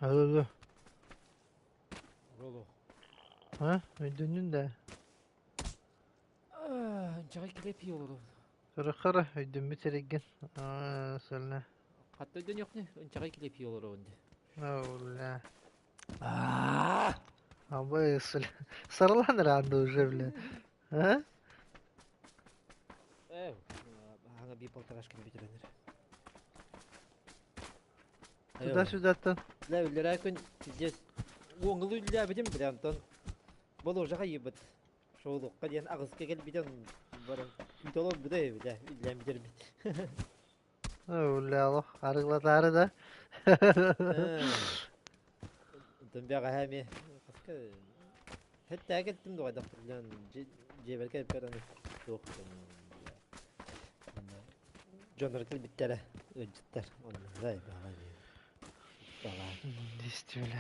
Алло. Роло. А? Өйдөннүн да. Ынчаҕай килэпи олору. Хара-хара өйдөммүт сэрэггин. Аа, сэлнэ. Хатта өйдөнүөхнү ынчаҕай килэпи олору ди. Оля. Аа! Абы сарлан ранды уже, бля. А? Э, ага би полторашкин бүтүрөнөр. Туда-сюдаттан. Бля, үллэрээ күн пиздец. Уоҥылы үллээбитим, бля, онтон болуожаха йыбыт. Шоулукка диэн аҕыска кэлбитэн баран күүтэ олорбута бля, үллээн бүтэрбит. Бля, олох арыглатаары да. Онтон бэҕэһээ эмиэ хаска хэттээ кэлтим дуҕайдах бля, дьиэбэр кэлбэр аны туох Дьоннор кэлбиттэрэ, ыалдьыттар. Онно Действительно,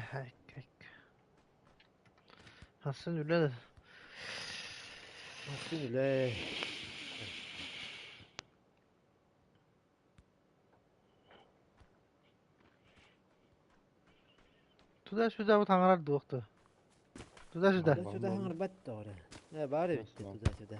Хассын үлэ Хассын үлэ. Туда-сюда вот хаҥарар дуохту. Туда-сюда. Туда-сюда хаҥарбат тоҕо. Э, баар эбит туда-сюда.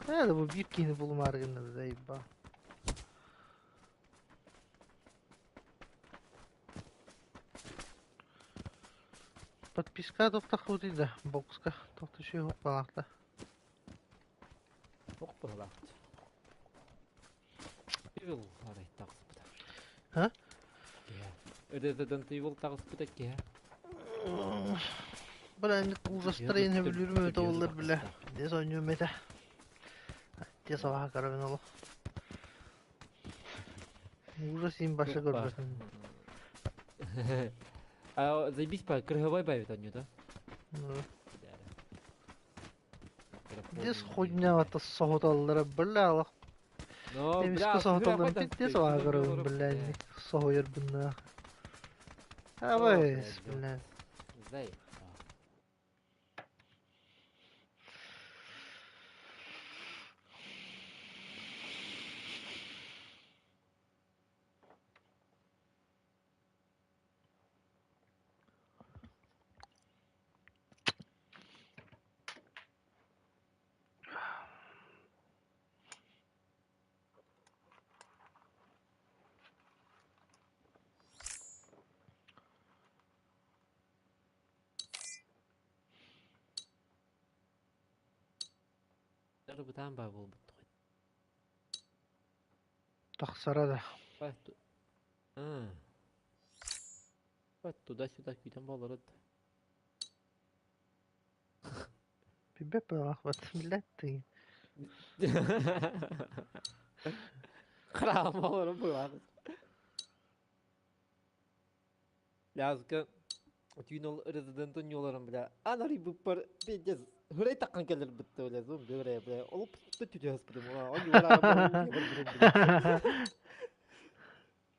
Э, бу биир киһини булумаары гынна заебал. Подписка тохтохпутуй да, бокска тохтушуй хоппалаахта. Хоппалаахт. Evil арай таҕыспыта. Ха? Resident Evil таҕыспыта киһи. Бля, ужастар иһин сөбүлүүрүм эбитэ буоллар бля. Дес оонньуом этэ. Те сабаха карабин олох. Ужас им баша көрбөтүм. А заебись по крыговой бавит онню, да? Ну. Дес хуйня-то соһуталлара бля олох. Эмискэ соһуталларын пиздец аҕырабын бля соһуйарбыннаах. Абайс, бля. Зай. Бытаан баа буолбут. Тахсара да. Туда-сюда күүтэн буоларыт. Билбэт баҕалаахпат, биллээт тыын. Храм олорон быһаах. Лязга түүн ол резидентын ньуоларын бля анарыйбыппар пиздец хырай таххан кэлэр бытта бля зум бля бля ол пытта түтүһэспитим ол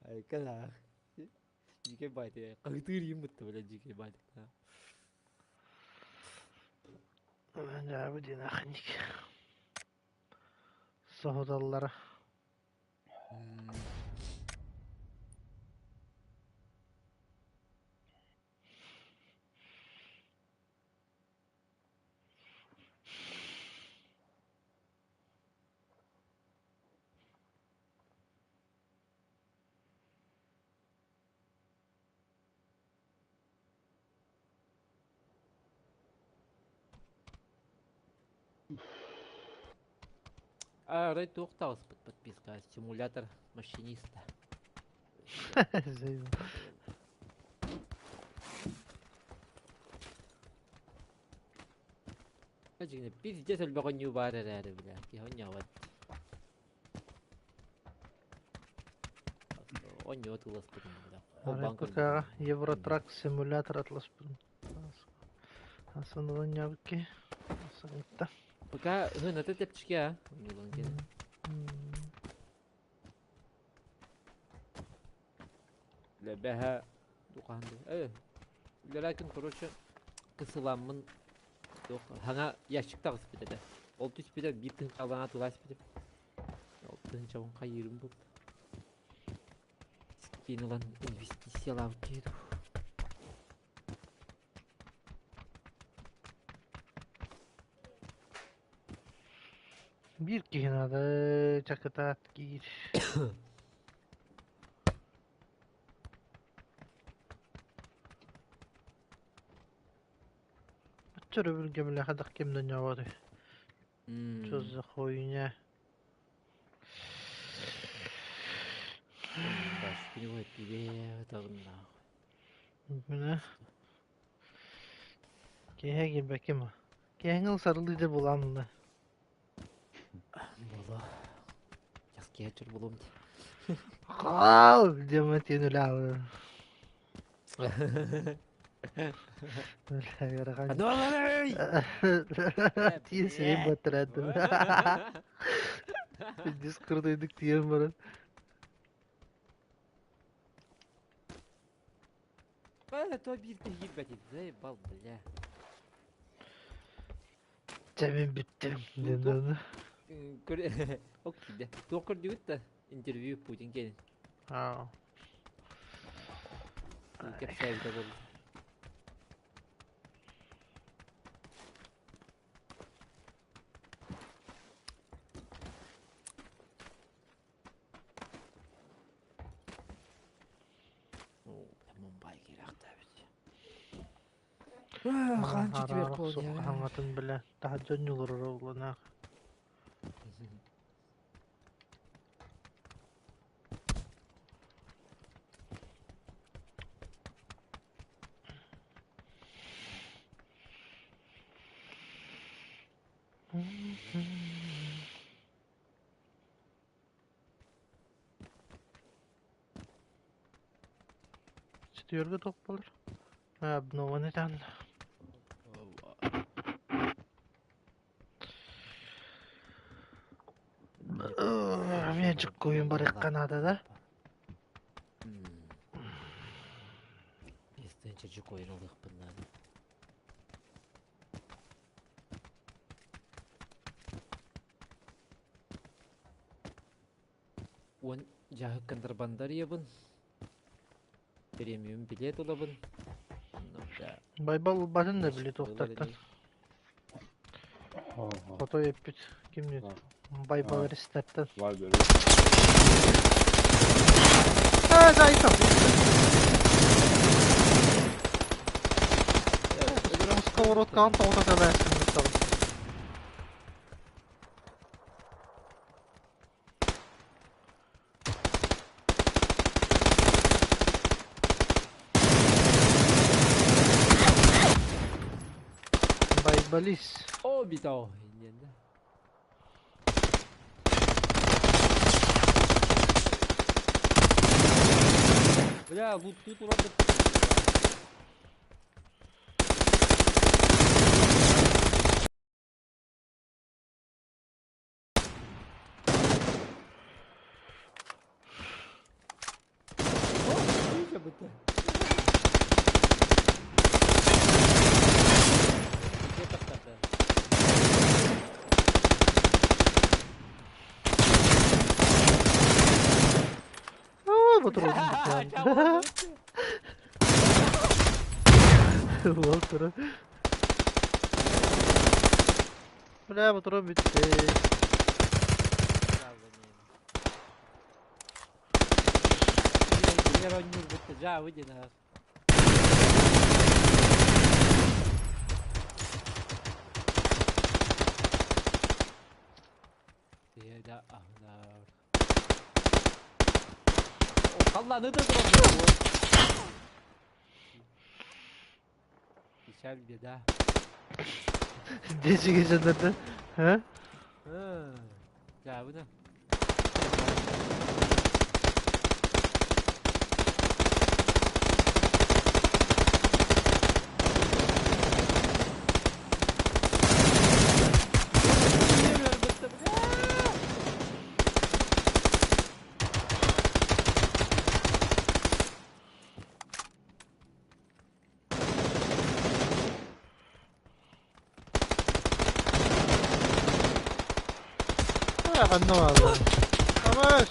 Айкалаах дьикэй баайты хаһытыыр иим бытта бля дьикэй баайты Дьаабы диэн ахынник. Соһуталлара. Арай туох таҕыспыт подписка симулятор машиниста. Дьиҥэ пиздец элбэх оонньуу баар эрээри бля киһи оонньообот. Оонньуу тылласпытым бля. Холбоон Пока Евротрак симулятор атласпытым. Асан оонньообукки. Асан Пока гыната тэпчики а оонньуулан кини. Лэбэһэ духаанды. Э. Үлэлээ күн, короче, кысыламмын туох хаҥа ящик таҕыспыт этэ. Ол түспүтэ биир тыһыынчалаан атыыласпытым. Ол тыһыынчабын хайыырым буолла. Скин ылан инвестициялаабыт киһи дуу. Биир киһи наада чакытаат киир. Оччо өрөбүлгэ мэлэхэ ким да ньоҕоруй. Что за хуйня? Мына киэһэ киирбэккин ма? Киэһэҥҥи ылсарылыы да булаамына. Буолуо. Киэһэ чур булуом дии. Хаал диэмэ тиэн үлэҕэ. Тиийэн сирин баттарааттым. Пиздец кырдайдык тиийэн баран. Бля, то биир киһи киирбэт заебал, бля. Дьэ мин бүттүм диэн Ок киирдэ. Туох көрдүгүт да интервью Путин кэлин. Аа. Кэпсээбитэ буолла. Мумбай киирэхтээбит. Хаан четверг Хаҥатын билэ таһырдьа ньулурара уланаах. Четверга туох буолар? Обнованы таанна. Эмиэ дьуккуйун барыахха наада да? Естественно, дьуккуйун ылыахпын наада. Уон дьааһык контрабандарыйабын, премиум билиэт ылабын. Байбал ылбатын да били туохтартан. Хотой эппит ким диэн Байбал Ристартан. Аа, зайцам. Сковородкаҕын тоҕута сабаайсың. Байбалис. О, битау. Инньэннэ. Бля, вот тут урод. Оо, ботуруонун бүтэн. Уол турар. Бля, ботуруон бүттэ. Халлааны да турар. Печаль беда. Десиге дьоннордон. Ха? Дьаабына. Ханна бааллар? Абас!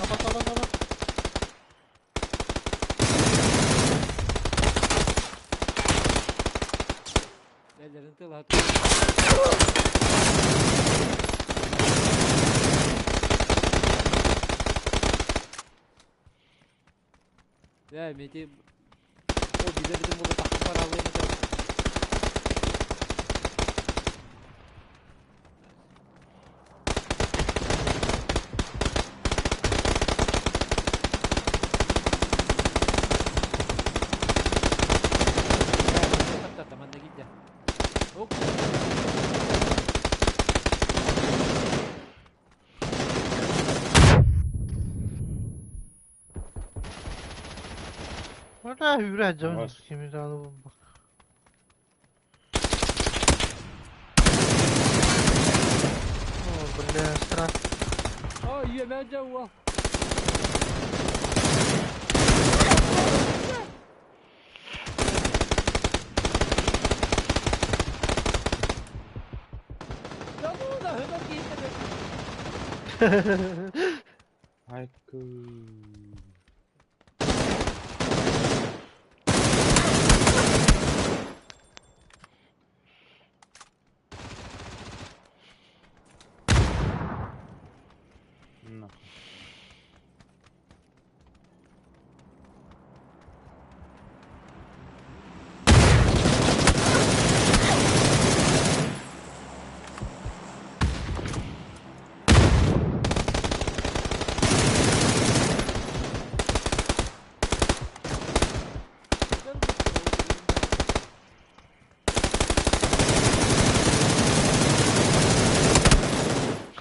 Абас, абас, абас! Ellerini tıl. Ya Meti o bize bizim burada takım var alayım. Вона юрать за кими дааны. О, бля, страх. О, yemen cevval. Айкы. Нахуй.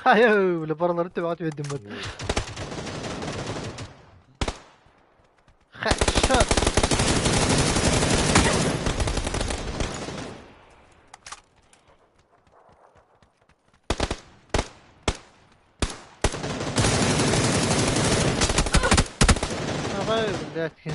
Hayır, öyle paraları tebat ettim ben. Headshot. Давай, блядь, кинь.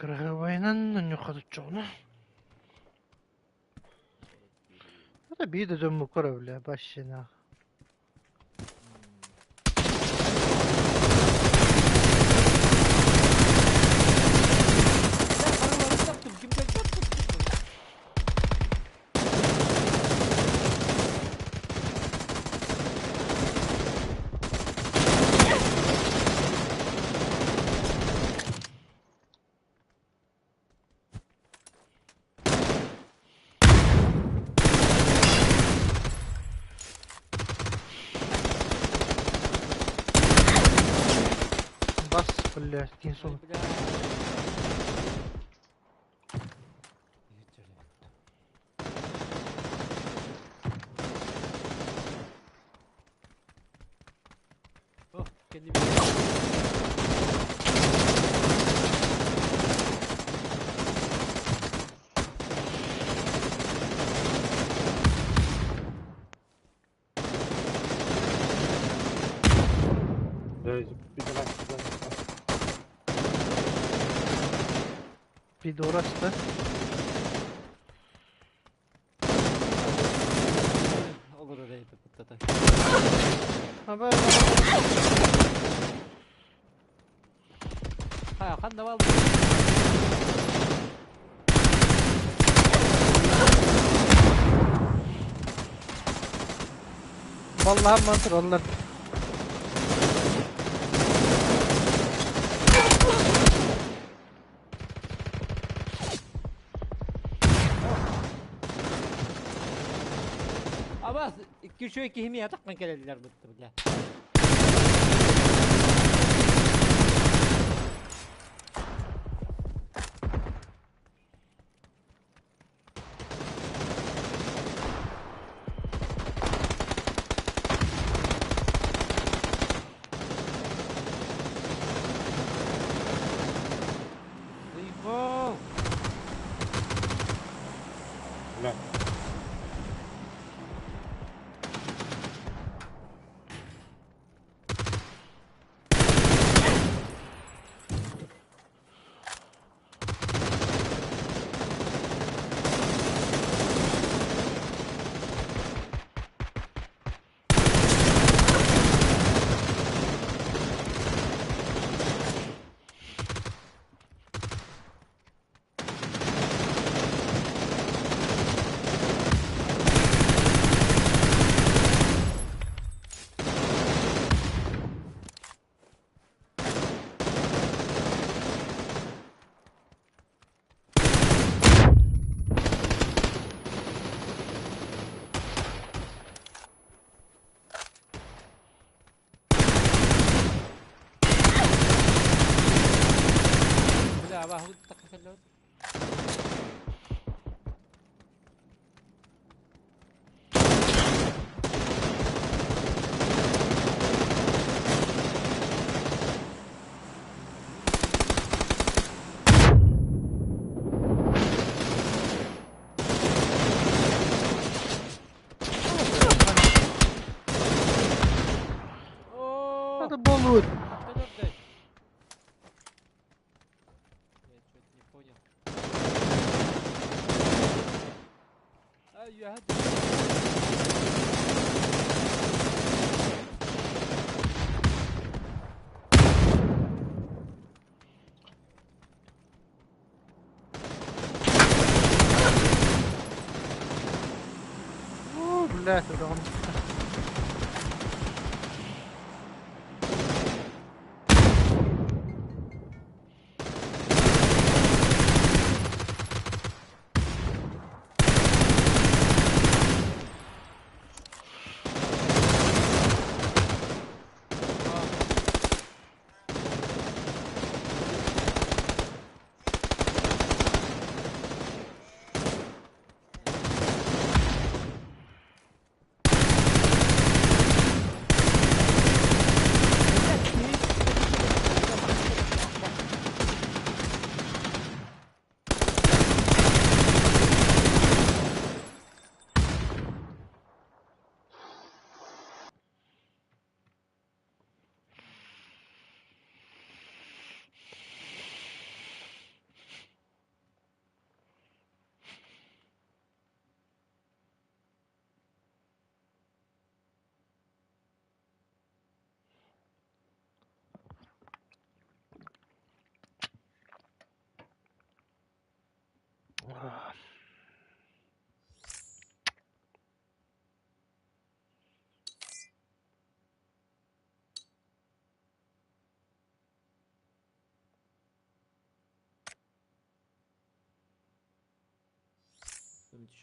Кыргыбайынан нюхатычоҕуна. Это биир да дьоммуккар бля, башына. Бас, блядь, кинь сон. Oh, kendimi Да, давай, давай. Bir doğru açtı. Olur orayı pıtlata. Haber. Ha, kan da var. Vallahi mantar onlar. Абас, икки үчүгэй киһи миэхэ таххан кэлэллэр бытты бля. Заебал! Бля. Бля, абааһы тахха кэллэ. О, Это болут. кто блядь? Я что-то не понял. А, я... О, блядь, это он.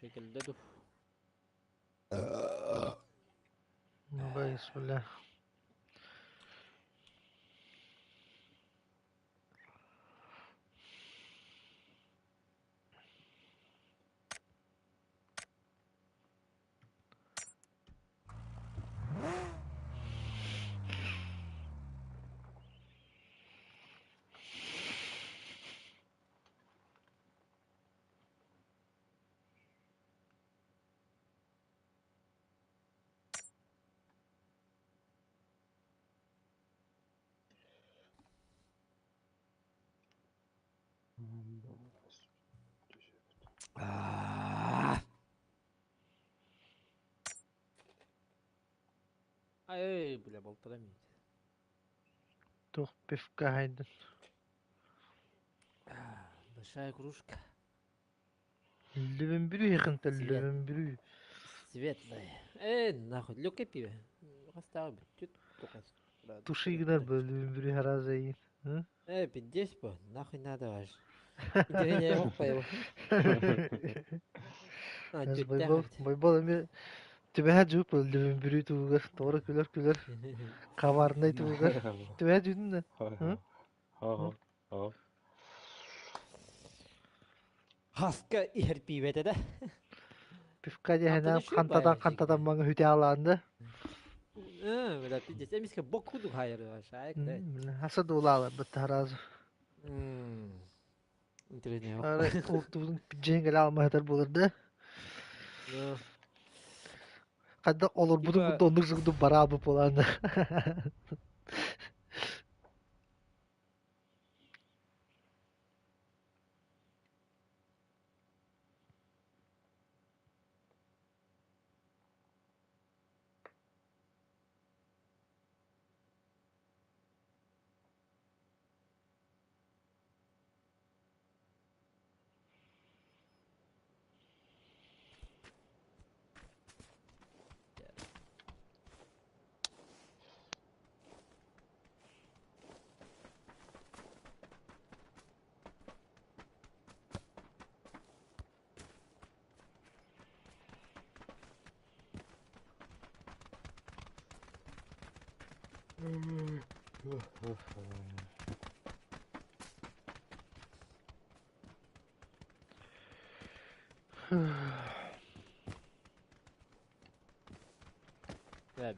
Şekilde dur. بسم الله. Ай, бля, балтарамит. Тух пивка хайден. Большая кружка. Лүбүн бүрүү хынта Свет. лүбүн бүрүү. Светлая. Э, нахуй, лёгкое пиво. Хастағы бүттүт, тоқас. Туши гынар бу лүбүн бүрүү харазайын. Э, пиздец бу, нахуй надо ваш. Интереснее мог поел. А, Бойбол, бойбол эми Түбэһэ дьууп өллүбүн бүрүү туһугар, тоҕо күлэр-күлэр, коварнай туһугар. Түбэһэ дьүүтүн да. Һы? Хаска иһэр пиибэтэ да. Пивка Антон диэһэнэ үчүгэй хантатан баайар хантатан маҥа хүтэ алаанды. Бля, пиздец, эмискэ бокуду хайыр шайк да. Хаса дуулаалар бытта сразу. Интереснее. Ары ултубутун дьиэн кэлэ алмаһытар буолар да. Хадда олорбутун Типа курдук оннук сугдук бараабы буолаанна.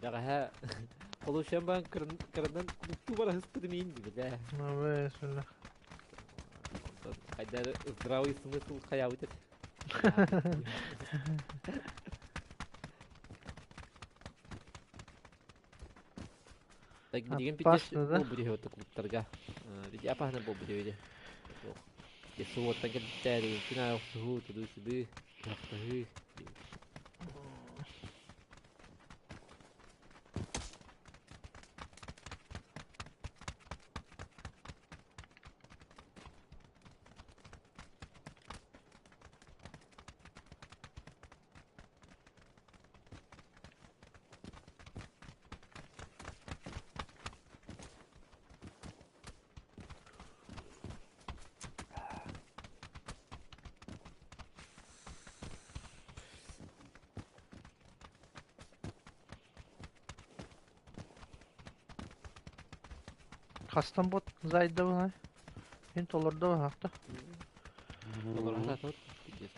Бэҕэһээ Холуочуйан баран кыранан кулуктуу бара сыспытым иин дии бile. Бисмилlah. Онтон хайда эрэ здравый смысл хайаабыт этэ. Так билигин пиздец Опасно, да? буолбут үһү кулуктарга. Види опасно буолбут үһү Суох. Суоттан кэлбиттээри күн аайы охсуһуу, тудуу-сыдыы, туһахтаһыы. Хастан бот зайда бу Мин толордо баһахта. Толору сатабыт. Пиздец.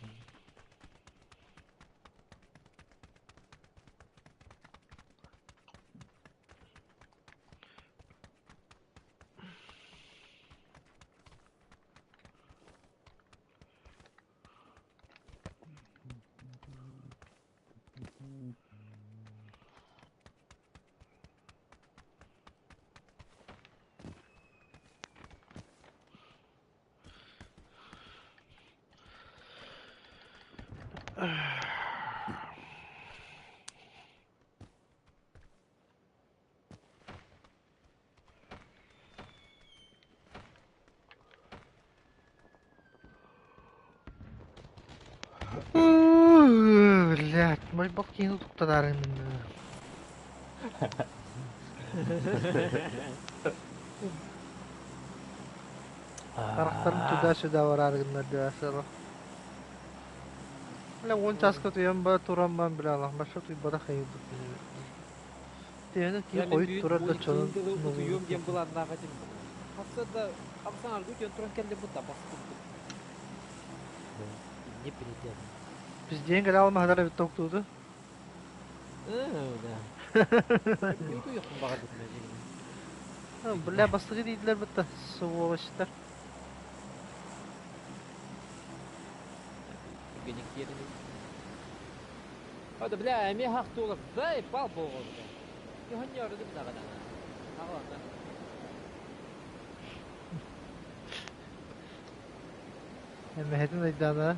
Блять, мой бог киһини туттарарын. Харахтарым туда-сюда бараар гыннар дии. Бля, он часка туйан ба туран бан бля алах баша туйбата хайын Тиһэни кии Я мен хойут бүгүн турар бу да иккиһин чонун дылы утуйуом нулун диэн былааннаах этим. Хасса да хамсан аргы утуйан туран кэллим бу баскын. Не передел. Биздиэн кэлэ алмаһадар эбит токтууду. Да. Утуйуохпун баҕарбытым эдьигин. Бля, бастакы дииллэр бытта сволочтар. Түргэнник тиэринин. Ода бля, эмиэ хахтуулар. Заебал буолуо бля. Көхөнньөөрүдүм даҕаны. Аҕалана. Эмэһэтин айдаана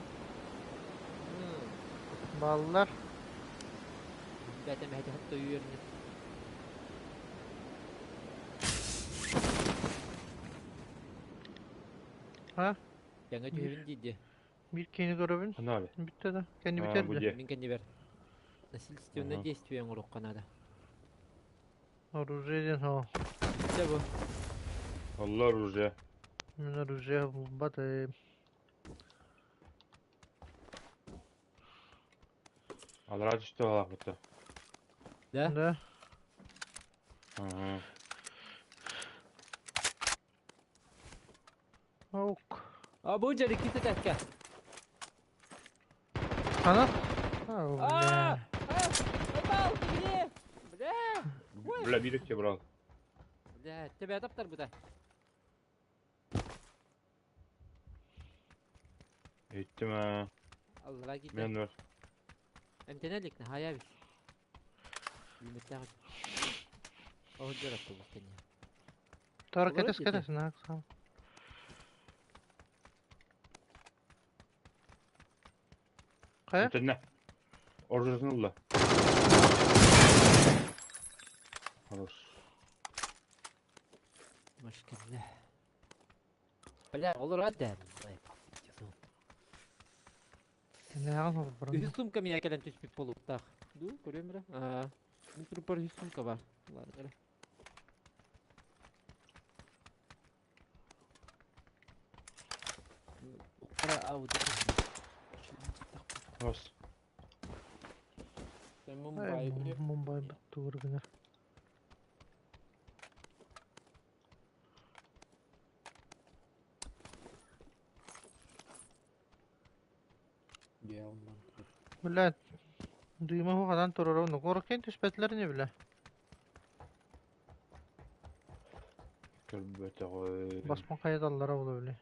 бааллар. Бэт эмэһэти хатта үөрнү. Ha? Яңа Биир түһэбин диди. биир киһини көрөбүн. Ханна Бүттэ да. Кэнни А, бүтэр бу да. дьиэ. Мин кэннибэр. Насильственное Ага. действие оҥоруохха наада. Оружие диэн хо. Дьэ бу. Оллор оружие. Мин оружие булбат. Аллара түстэ балаах бутта. Да? Да. Ага. Ок. А бу дьэ иккитэ тэккэ. Хана? А, А! бля. А! Упал, ты где? Бля! Бля, биир тебе брал. Бля, тебя таптар Иттим а. Аллара киирдэ. Мен бар. Эмтэнэ илик наһаа эбит. Үүмэттээх. Оһуйдар автобус кэннэ. Тор Олорор кэтэс дии. кэтэс наак сам. Хайа? Итиннэ. Оружиесин ылла. Хорош. Машкелле. Бля, олорор да. Нааҕын холборон. Үһүс сумка миэхэ кэлэн түспүт буолуохтаах. Дуу, көрүөм эрэ. Аа, мин труппар үһүс сумка баар. Ладно, эрэ. Ара ауди. Бас. Мумбай. Мумбай тугур гынар. Бля, дыйма хугадан турар, ну коркен түспәтләр не бля. Көрбөтөҕө. Басма кайдаллара була бля.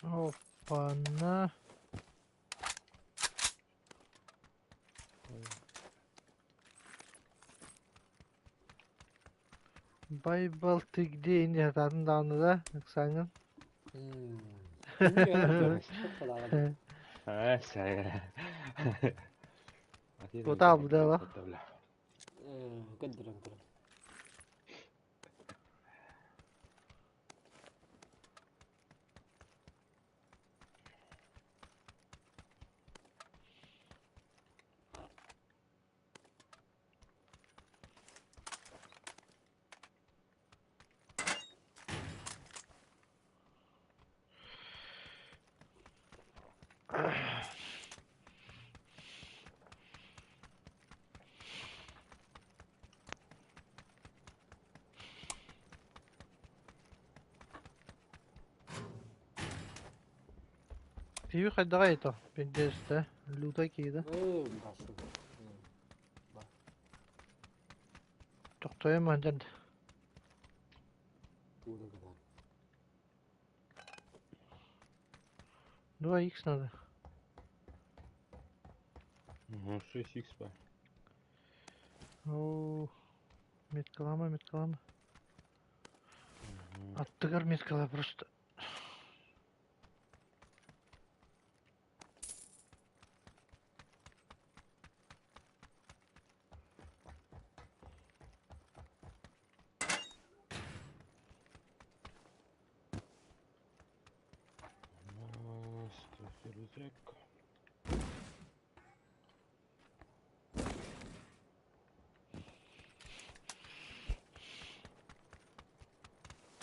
Опа-на. Байбал ты где инде хататын даҕаны да ыксааҥҥын. Аа, сая. Тута буда Көрдөрөн көрөн. Пиви хайдаҕа ето пиндесте люта киида. Тохтойом манден. Два икс надо. Угу, 6 х ба. Оо, меткалама, меткалама. Аттыгар меткала просто. Рюкзак.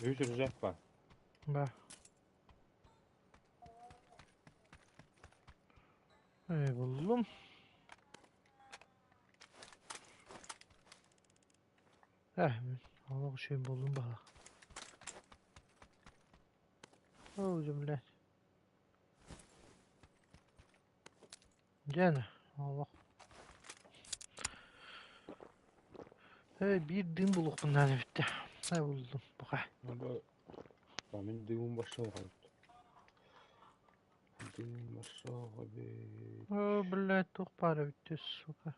Үс рюкзак бар. Ба. Эй, буллум. Э, олох үчүгэй буллум баҕа. Оо, блядь. Дьэ, олох. Эй, биир дыым булуохпун наада эбит Ай буллум, пока. Мин дыымым барсаҕа эбит. Дыым барсаҕа эбит. О, блядь, туох баар эбит, сука.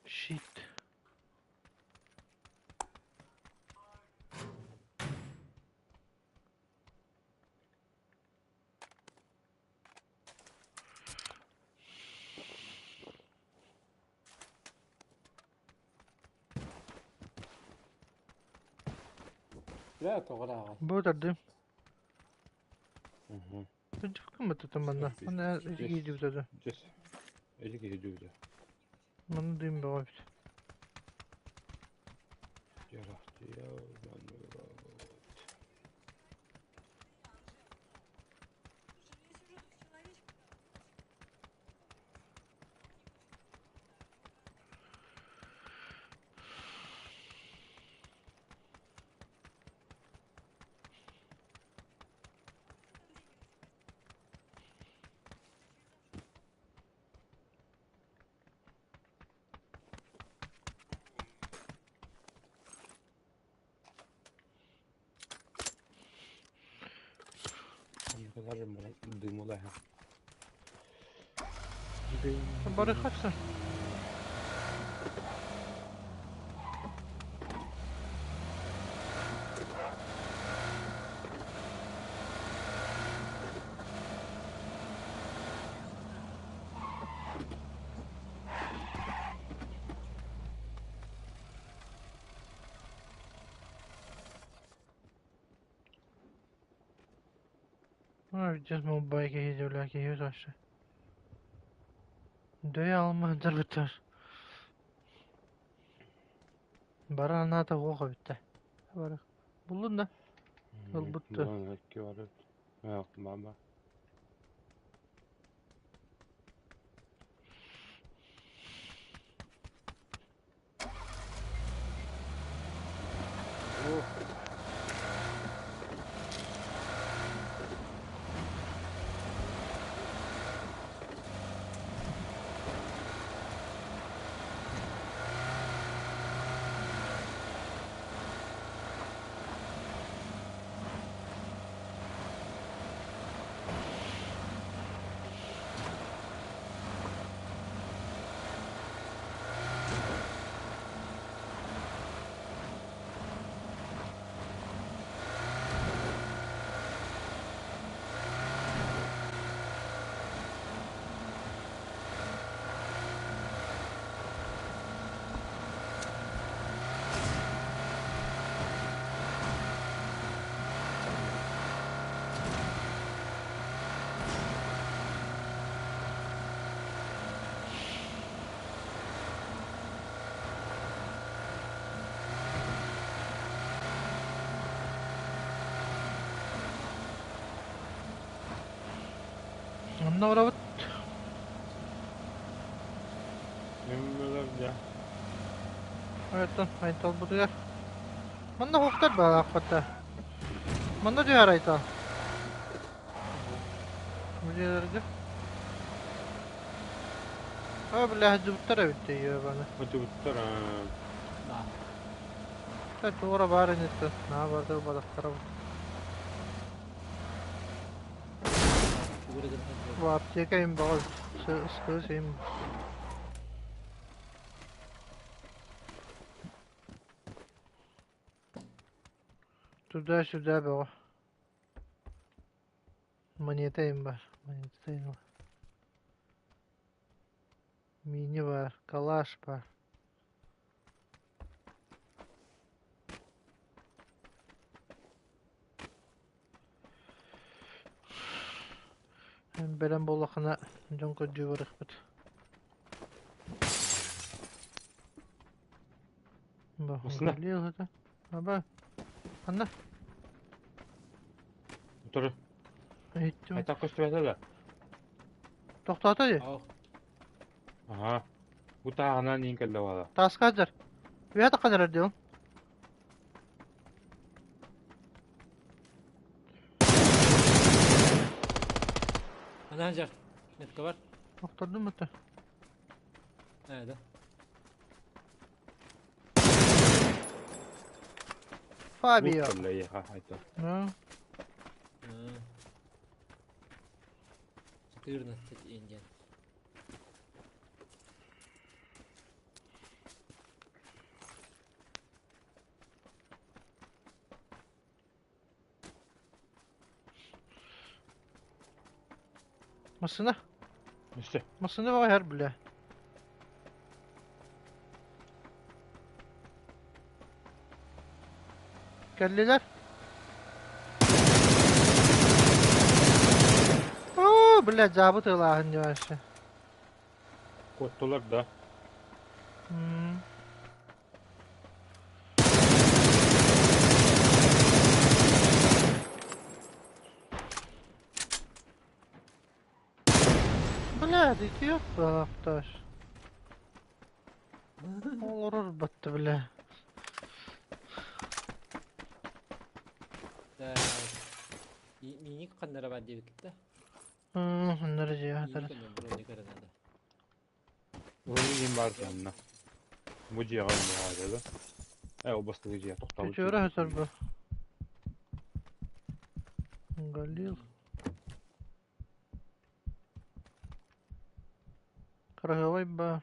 Щит. Бля, тоҕо Бу тардым. Угу. Кым манна? Манна киирдибит. Здесь. Эти киирдибит. Манна дым бөҕө эбит. Бары хапса. Здесь мы байки ездили, киһи вообще. Дөйө алмаһындар бүттэр. Бара анаата уоха бүттэ. Бары. Буллун да. Ылбытты. Мама. Онно барабыт. Оттон айтал бутугар. Манна хуктар баалаахпатта. Манна түһэр айтал. Бу А, бля, дубуттар эбит ебаны. Дубуттар. Та туора баар инеттен. Наа барды балахтара. Бу аптека им багал. Скыз им. Туда-сюда бөҕө. Монета им бар. Монета им бар. Мини бар, калаш бар. Бэлэм буоллахына дьон көрдүү барыахпыт. Басына. Аба. Ханна? Тур. Иттим. Айтак көстүбэтэ да. Тохтоото дии. Ага. Бу тааҕынан иин кэллэ баала. Тааска сылдьар. Үөһэ таххан эрэр дии ол. Анаан жар. Метка бар. Охтордум бутта. Да. Фабио. Айта. Ну. 14 индиан. Массына. Үстэ. Массына баҕа һэр бля. Кэллилэр. Бля, дьаабы тыалааһын дьэ вообще. Куоттулар да. Бля, идиот баахташ. Олорор батта, бля. Так. Миник ханнара бар диэбиккит да? Оннор дьиэ Миник онно броник эрэ наада. Урун иин баар дьанна. Бу дьиэҕэ оннуга да. Э, ол бастакы дьиэ тохтообут. Пятеро хотя бы. Галил. Кыраһыабай баар.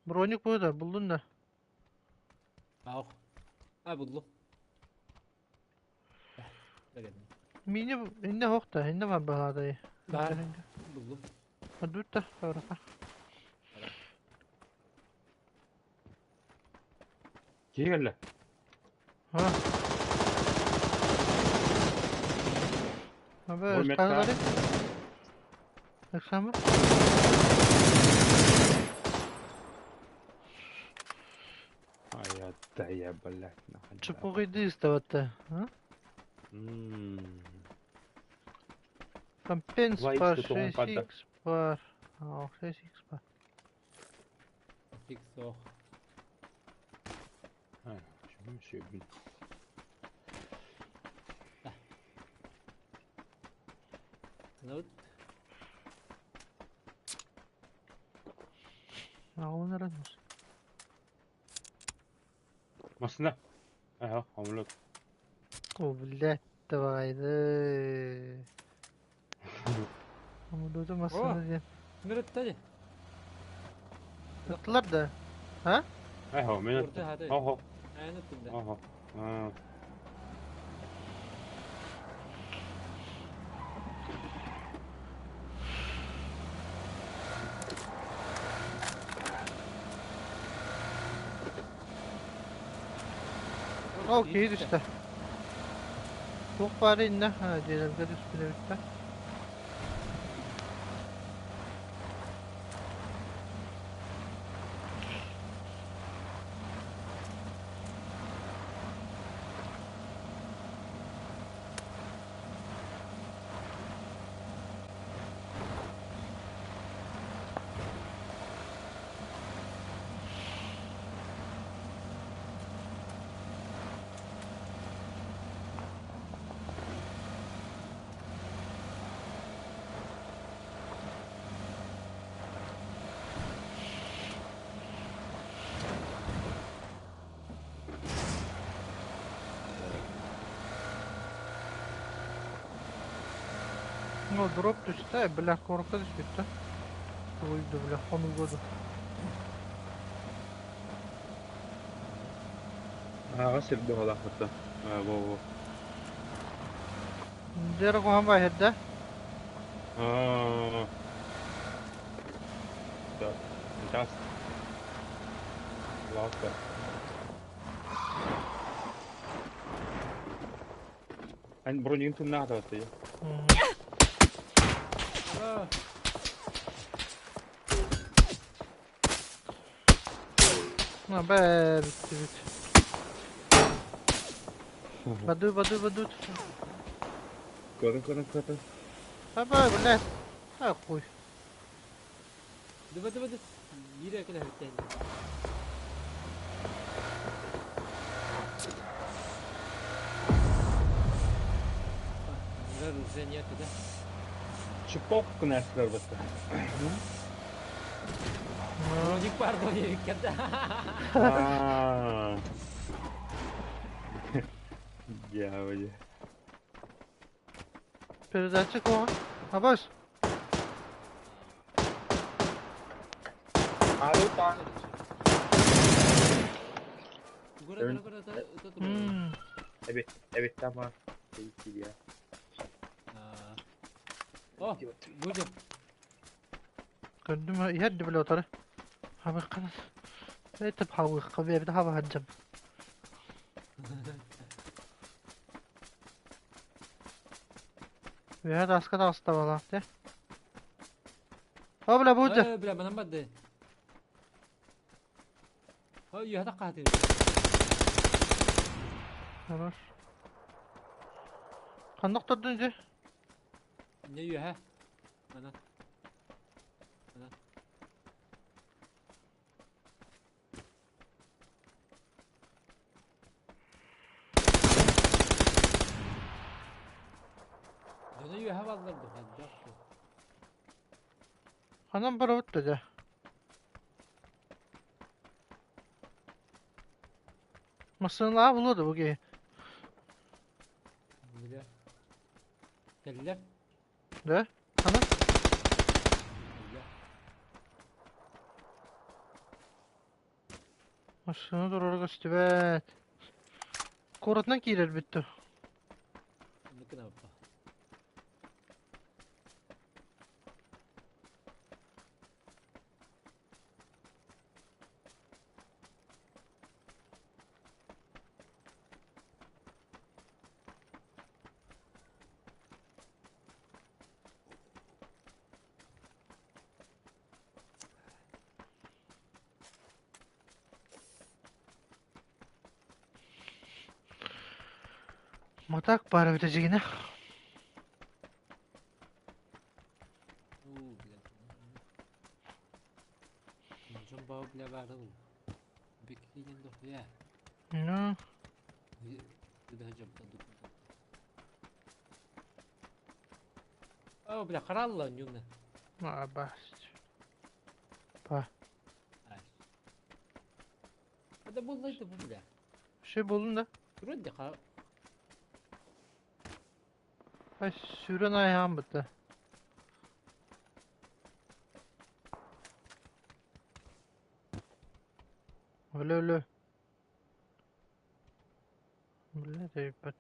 Броник буолар, буллун да. Ах. А буллум. Мини инне хохта, инне бар баһаадай. Бар. Буллум. Адутта, бараха. Киһи кэллэ. Ha. Abi ıstanları. Ыксамы? Ай, да я, блядь, нахуй. Чепугайды ыставатта. А? Компенс пар 6х пар. А, 6х пар. Х ох. А, еще Ну. А он ранус. Масына. Ага, омлет. О, блядь, давай, да. Омлету масына диэн. Мөрөттө Ыттылар да. А? Ага, мен. Ага. Ага. Ага. Ол киһи түстэ. Туох баара иннэ дьиэлэргэ түспүт эбит да. Ну, дроп түстэ, бля, корка түспүт да. Туйду, бля, хонуга да. Ага, сирде халахыта. Во, во. Дера куһаҕан баайһырда. А. Да. Сейчас. Ласка. Эн бронин туннаата ты. На, бэ, бүттү бүт. Баду, баду, баду. Көрүн, көрүн, көрүн. Аба, блядь. А, хуй. Дыба, дыба, дыба. Биир кэлэ бүттэн. Уже нет, да? Чепок кунәсләр бетте. Броник бар броник да. А. Дьяволе. Передатчик оҕо. Абас. Гора, гора, гора, Evet, evet tamam. Peki ya. О, будем. Көрдүм, иһэр да били утары. Хабыаххана. Это хабыахха бэйэбит хабаһардьам. Үөһэ тааска таҕыста балаах дии. О, бля, бу Э, бля, манан барды. Ой, үөһэ таххаатыы. Хорош. Ханна охтордун ити? Не үөһэ. Манан. Манан. Дьоно үөһэ баллар бу хайдах бу. Ханан барабыт да дьэ. Массыыналаах булуо да бу киһи. Билэ. Кэллэр. Да? Ханан? Кэллэр. Массыына турара көстүбэт. Куоратынан киирэрбит дуо? Оннук гынабыппа. Матак баар эбитэ дьигинэ. Уу, блядь. Дьон баа бля баара ол. Беккиген дохуя. Ну, О, бля, харалла нюна. а, Па. Это булла это бля. Şey buldun da. Вроде ха. Ay sürün ayağım bitti. Öyle öyle. Бля, ебать.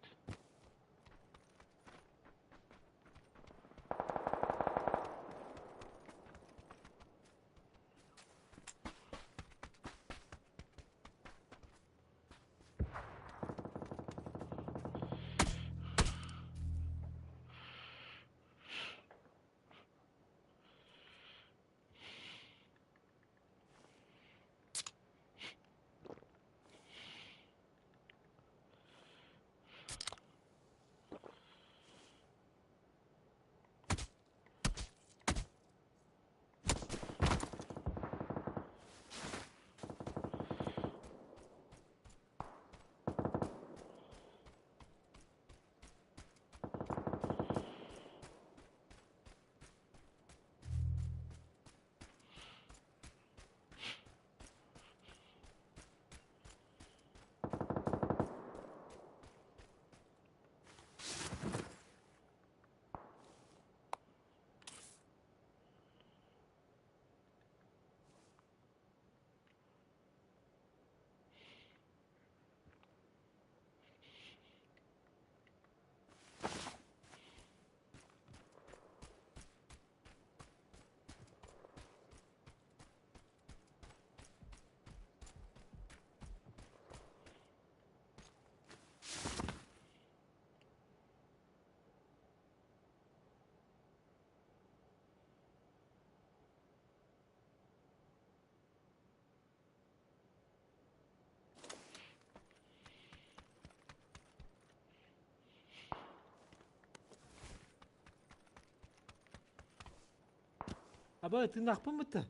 Аба, ты нахпын бытты.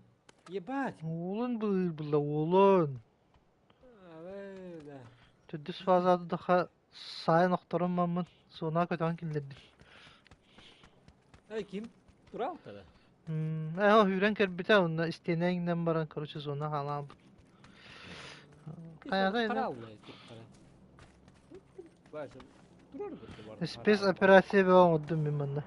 Ебать. Уолун быыр булла уолун. Абы, да. Төрдүс фазада даха сайын охторон маммын суона көтөҕөн киллэрдим. Эй, ким? Турал тогда. Ээ үүрэн кэлбитэ онно истиэнэ иҥнэн баран короче зона хаалаабыт. Хайата инэ Харалла, Баша, турар бытты бар. спецоперация бөҕө оҥордум мин манна.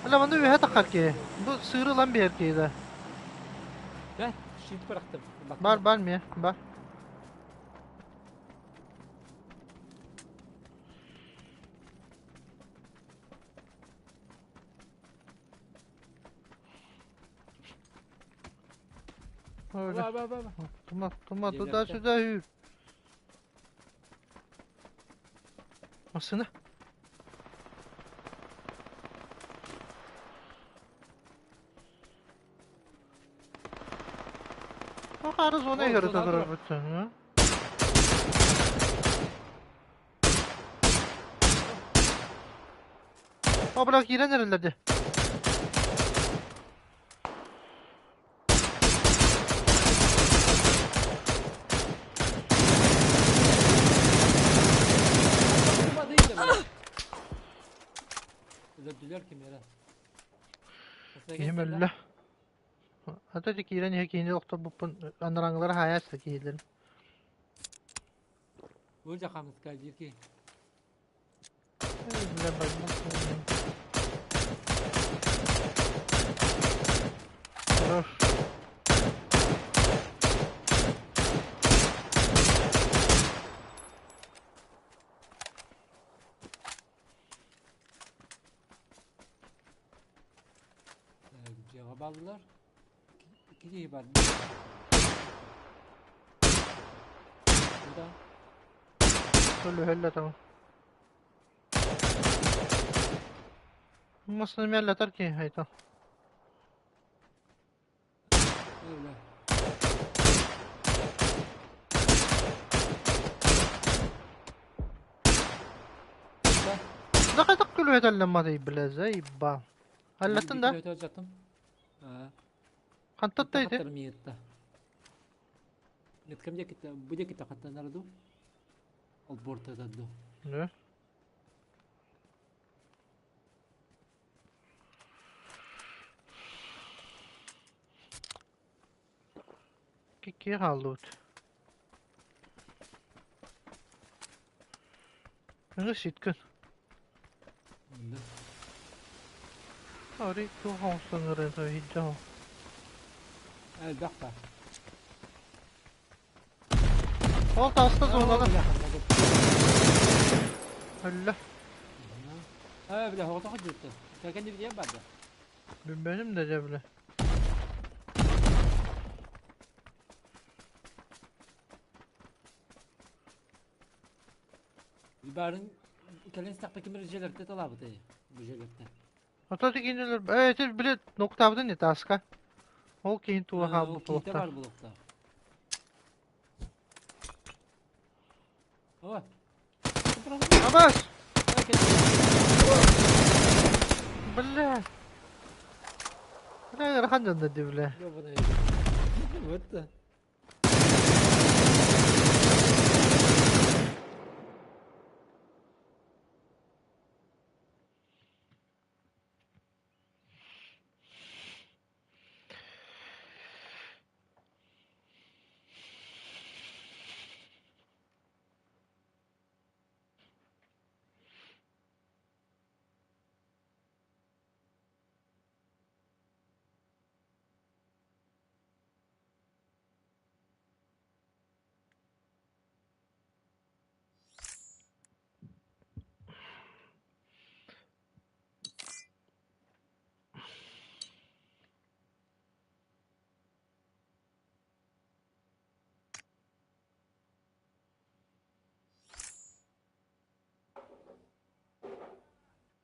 Бля манна үөһэ таххар киһи. Бу сыыры ылан биһэр киһи да. Да, щит бырахтым. Бар бар миэ бар. Öyle. Ба, ба, ба, ба. Тума, тума, Дьиэлэртэн. туда-сюда үүр. Массыына. Хары зона О, игры зона турар турар. бүттүн. О, бля, киирэн эрэллэр дии. Өлөрдүлэр ким эрэ. Киһим өллө. Ата ити киирэн иһэ киһини охторбуппун анарааҥылара хаайааччы киһилэрин. Бу жахамыска диир киһи. Эй, бля, больной. Хорош. Дьиэҕэ бааллар. Икки киһи бар. Да. Өлүһэллэ tamam. Masını melleter ki hayta. Öyle. دقيقة كل هذا لما بلا زي با هلا да? Хантан ити? Ким диэки бу диэки хаттанар дуу? Олбуортатар дуу? Да. Кикки хааллыбыт. Ыҥы ситкин. Онно. Ори туох оҥостон иһдьэ Элбэх баар. Ол таста зонадан. Өллө. Ээ, бile хоҕото ходжутта. Кэлэн билиэн бар да. Билбэтим да дьэ бile. Барын кэлэн истэхпэ ким эрэ дьиэлэртэ талаабытай бу дьиэлэртэ. Ото кинилэр э ити бile ноктаабытын не таска. Ол киһин тула Ол хаалбыт киһитэ буолуохтаах. баар буолуохтаах. Ова. Абас! Бля. Бля, ыарахан дьоннор дии бля. Ёбаный. Вот.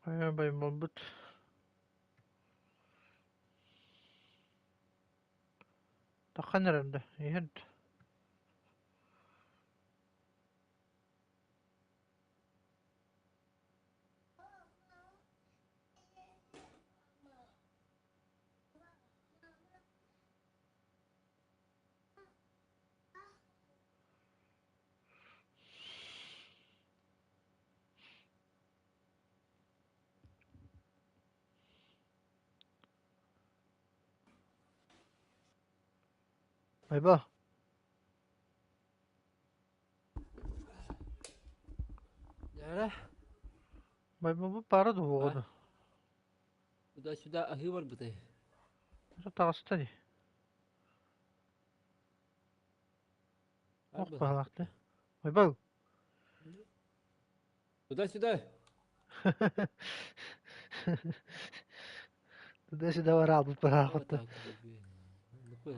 Хайа буолбут. Таххан эрэр да, иһэрд. Байба. Дьэ. Байба бу пара дуоҕа. Туда-сюда аһыы барбытай. Таҕыста дии. Ох баһылаахты. Байбал. Туда-сюда. Туда-сюда бараабыт бараахытта. Ну, хуй.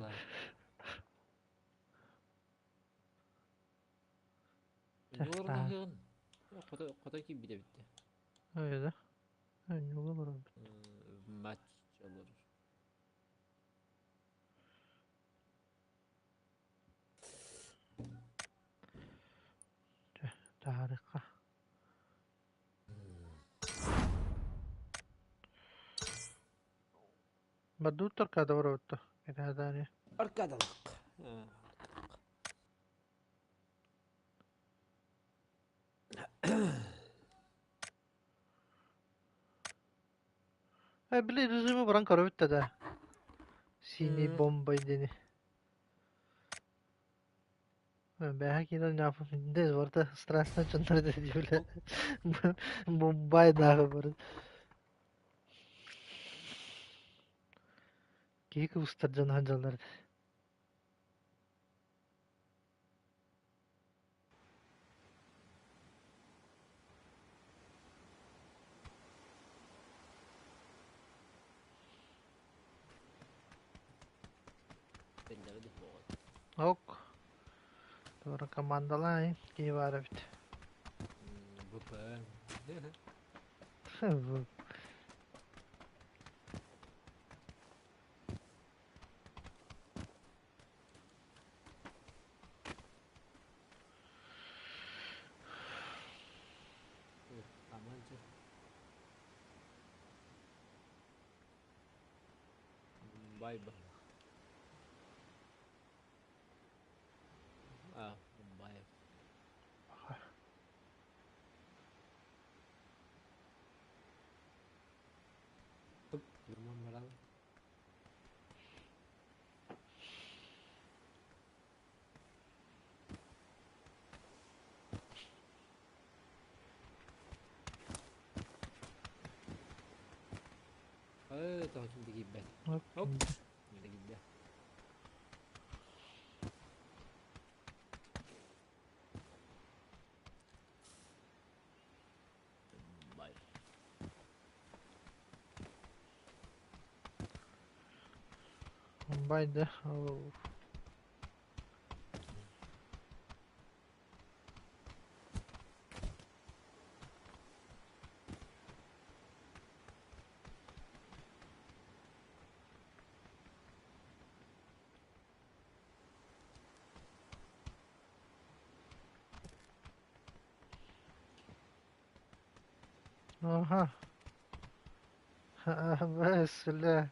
Олорон аһыаҕын. Хото хото киирбитэ эбит. Öyle. Ньуга олорор. Матч олорор. Чэ, таһаарыахха. Бадуут аркада барабытта. Кэтэһэтэни. Аркадалык. Э, били режими баран көрөбүт да. Синий бомба диэни. Бэһэ киирэн дьааппын барыта страшно дьоннор диэбилэ. Мумбайдааҕы бары. Киһи кыбыстар дьоно сылдьаллар этэ. Ок. Туора командалаан киһи баар эбит. ВП. Мумбай баһылык. А, Мумбай. Баран. Э, тоҕо ким да киирбэт. Оп. Ким да киирдэ. Мумбай. Мумбай да. Оу. Аха. Бэс, бля.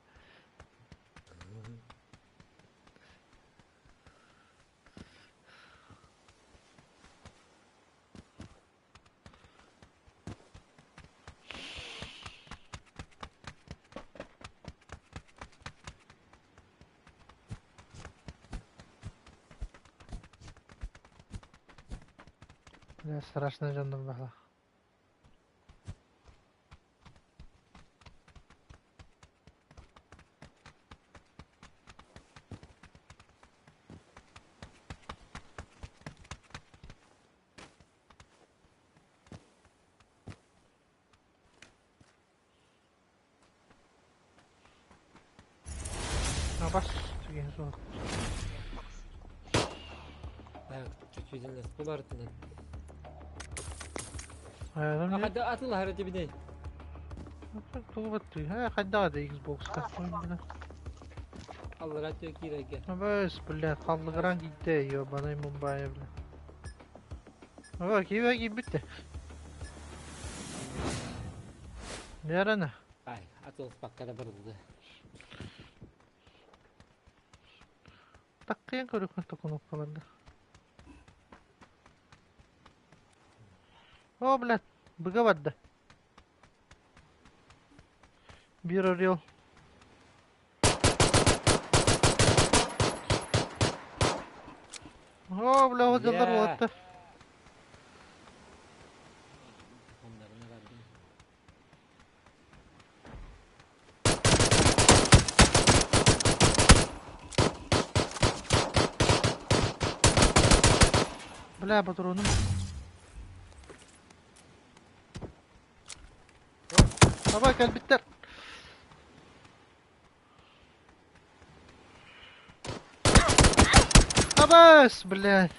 Бля, страшно дьоннор баһла. Абас, түгэн суох. Так, чуть-чуть булартынан. Айаным Хада атылар дибиней. Тугу баттый. Э, хайда да Xbox-ка. Аллара тө киирэргэ. Абас, бля, халлыгыран киирдэ, ёбаный Мумбай, бля. Ага, киирэ киирбит. Ярана. Ай, атылыспакка да барылды. Таккыйан көрүккүн токунуккаларга. О, блядь, быга барда. Биир орел. О, бля, вот дьоннор буолаттар. Оннарына бардым. Бля, патроным. Давай, кэлбиттэр. Абас, блядь.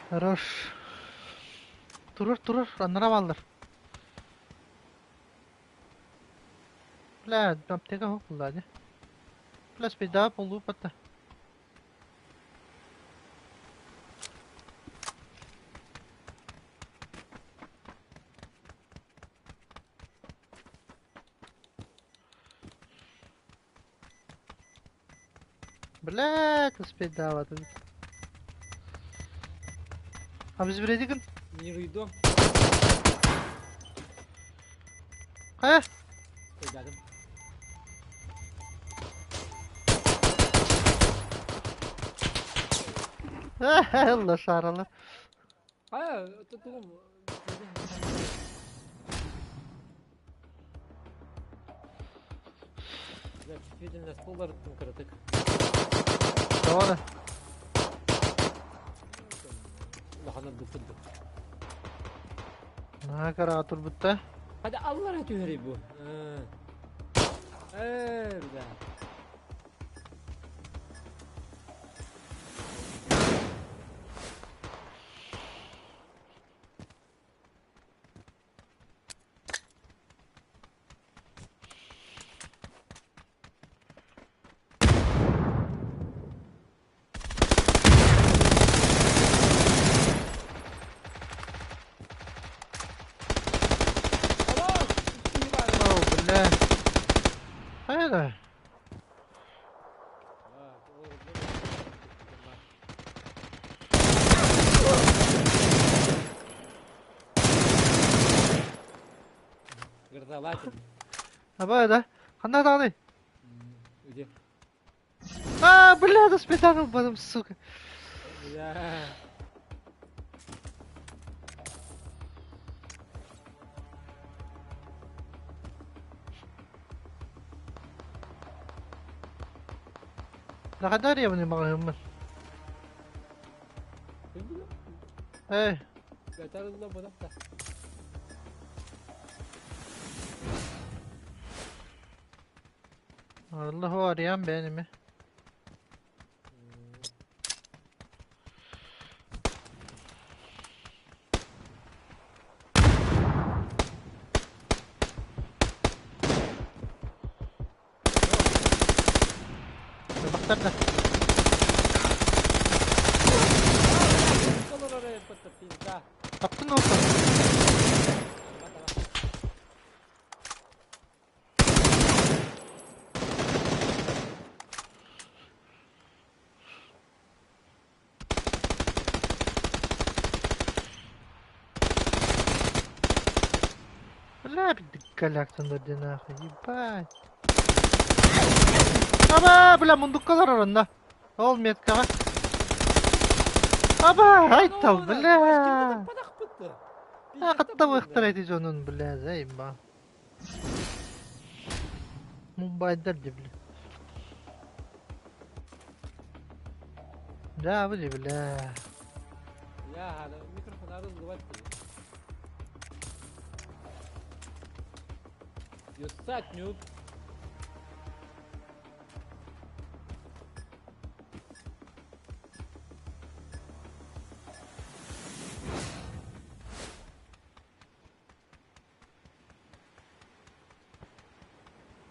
Хорош. Турар, турар, аннара бааллар. Бля, аптека суох буолла дии. Бля, спейдаҕа буолууппата. Блядь, успейдаабатыбыт. А біз бирэдигин? Мируйдуом. Хайа? Өйдөөтүм. Ылла шаарала. Хайа, тугум Чувствительность уларыттым кыратык. Тоҕо Улахан ордук курдук. Наһаа кыраҕа турбутта. Hadi аллара түһэрий бу. Ээ, бля. О, бля. Хайа да? Гырзалаатын. Аба да? Ханна даҕаный? Где? А, бля, да спитан ылбатым, сука. Бля. Нагадар ябыны маҕаһыыммын. Эй, Бэтарылла бодапта. Аллаху арыйан бэйэни Бахтар да. Таптын olsun. Бля, коллекционер нахуй, ебать. Аба, бля, мундуккалар оронна. Ол меткаҕа. Аба, айтал, бля. Хатта выхтар эти дьонун, бля, заеба. Мумбайдар ди, бля. Да, бля, бля. Я, микрофон арыллыбат дии. You suck, noob.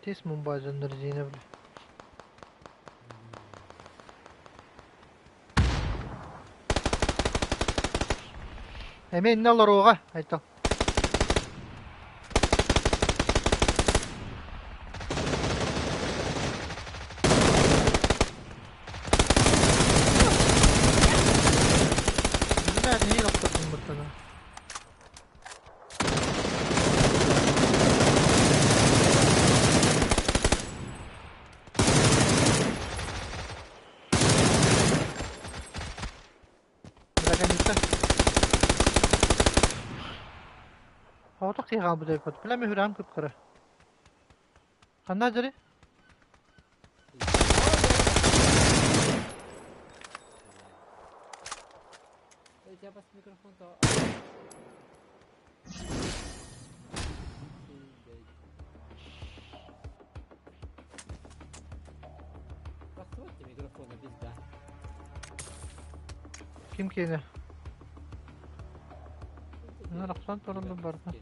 Тес Мумбай дьоннор дьиэнэ, бля. Эмиэ иннэ олоруоҕа, айтал. Бля, нэһиилэ охтордум быттана. Драгоница. Оҕотох киһи хаалбыт эбиппит. Бля, мүһүрэҕим кып-кыра. Ханна дьэри? Я бас микрофон то. Тахсыбат микрофона пизда. Ким киэнэ? Арахсан туран барда.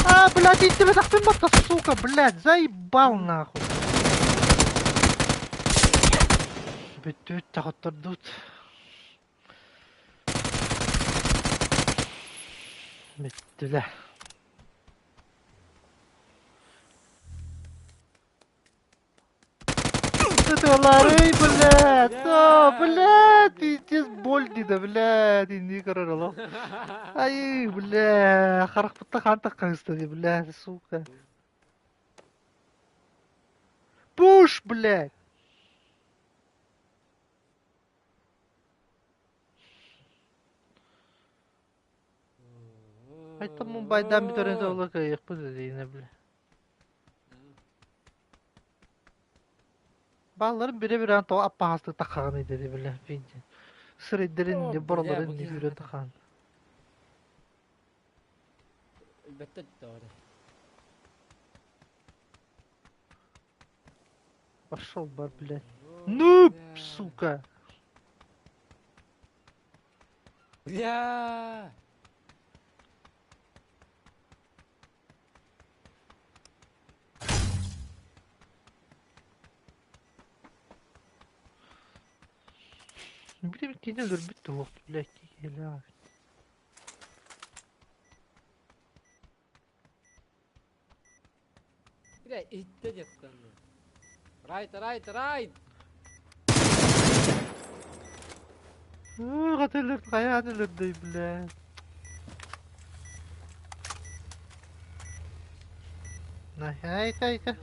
А, блядь, иттибэтэхпин батта, сука, блядь, заебал нахуй. Бүттүбүт тахоттордут. Бүттүлэр. Ытыалаарый, блядь! О, блядь, пиздец, боль дида, блядь, иннии көрөр олох. Ай, бля, харахпытта хаан таххаһыста дии, блядь, сука. Пуш, блядь! Айтам Мумбайдаан бүтэрин сылла кыайыахпыт диинэ бile. Баалларын бире-бирээн тоҕо аппаһастык таххаҕыный дири бile види. Сырайдарын О, бля, бороларын бу үүрэн тахаан. Өлбөттөр тоҕо Пошел бар, блядь. Ну, сука! Бля! Били кини өлөрбүт туох, блядь, киһилээх. Бля, иһиттэ диэттэн. Райт, райт, райт! Хата өлөрд, хайаан өлөрдөй, блядь. Айта, айта.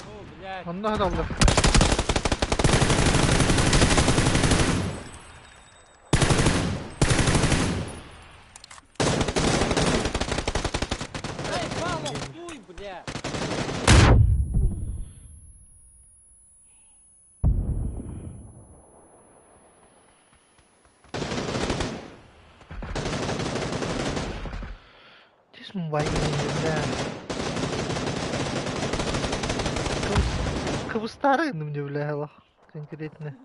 О, блядь. Онно хаталлар. Эй, Павлов, хуй, бля! Тис Мумбай, бля. Кыбыстары мне, бля, конкретно.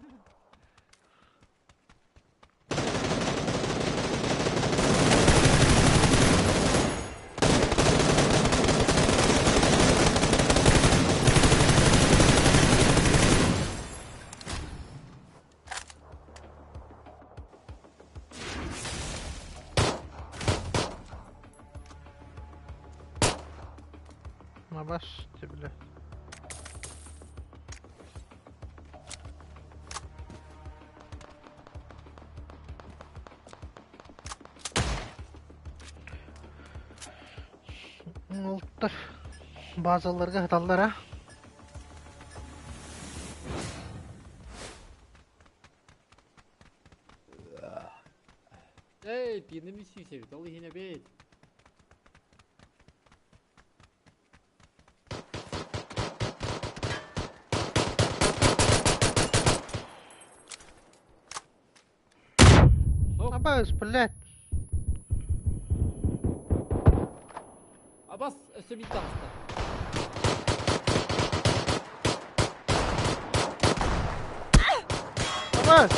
На баште, бля. Уолаттар базаларга сыталлар а? Эй, пиным үсүүсэбит, ол иһин эбит. Абас, блядь. Абас, өссө биир таҕыста. Абас!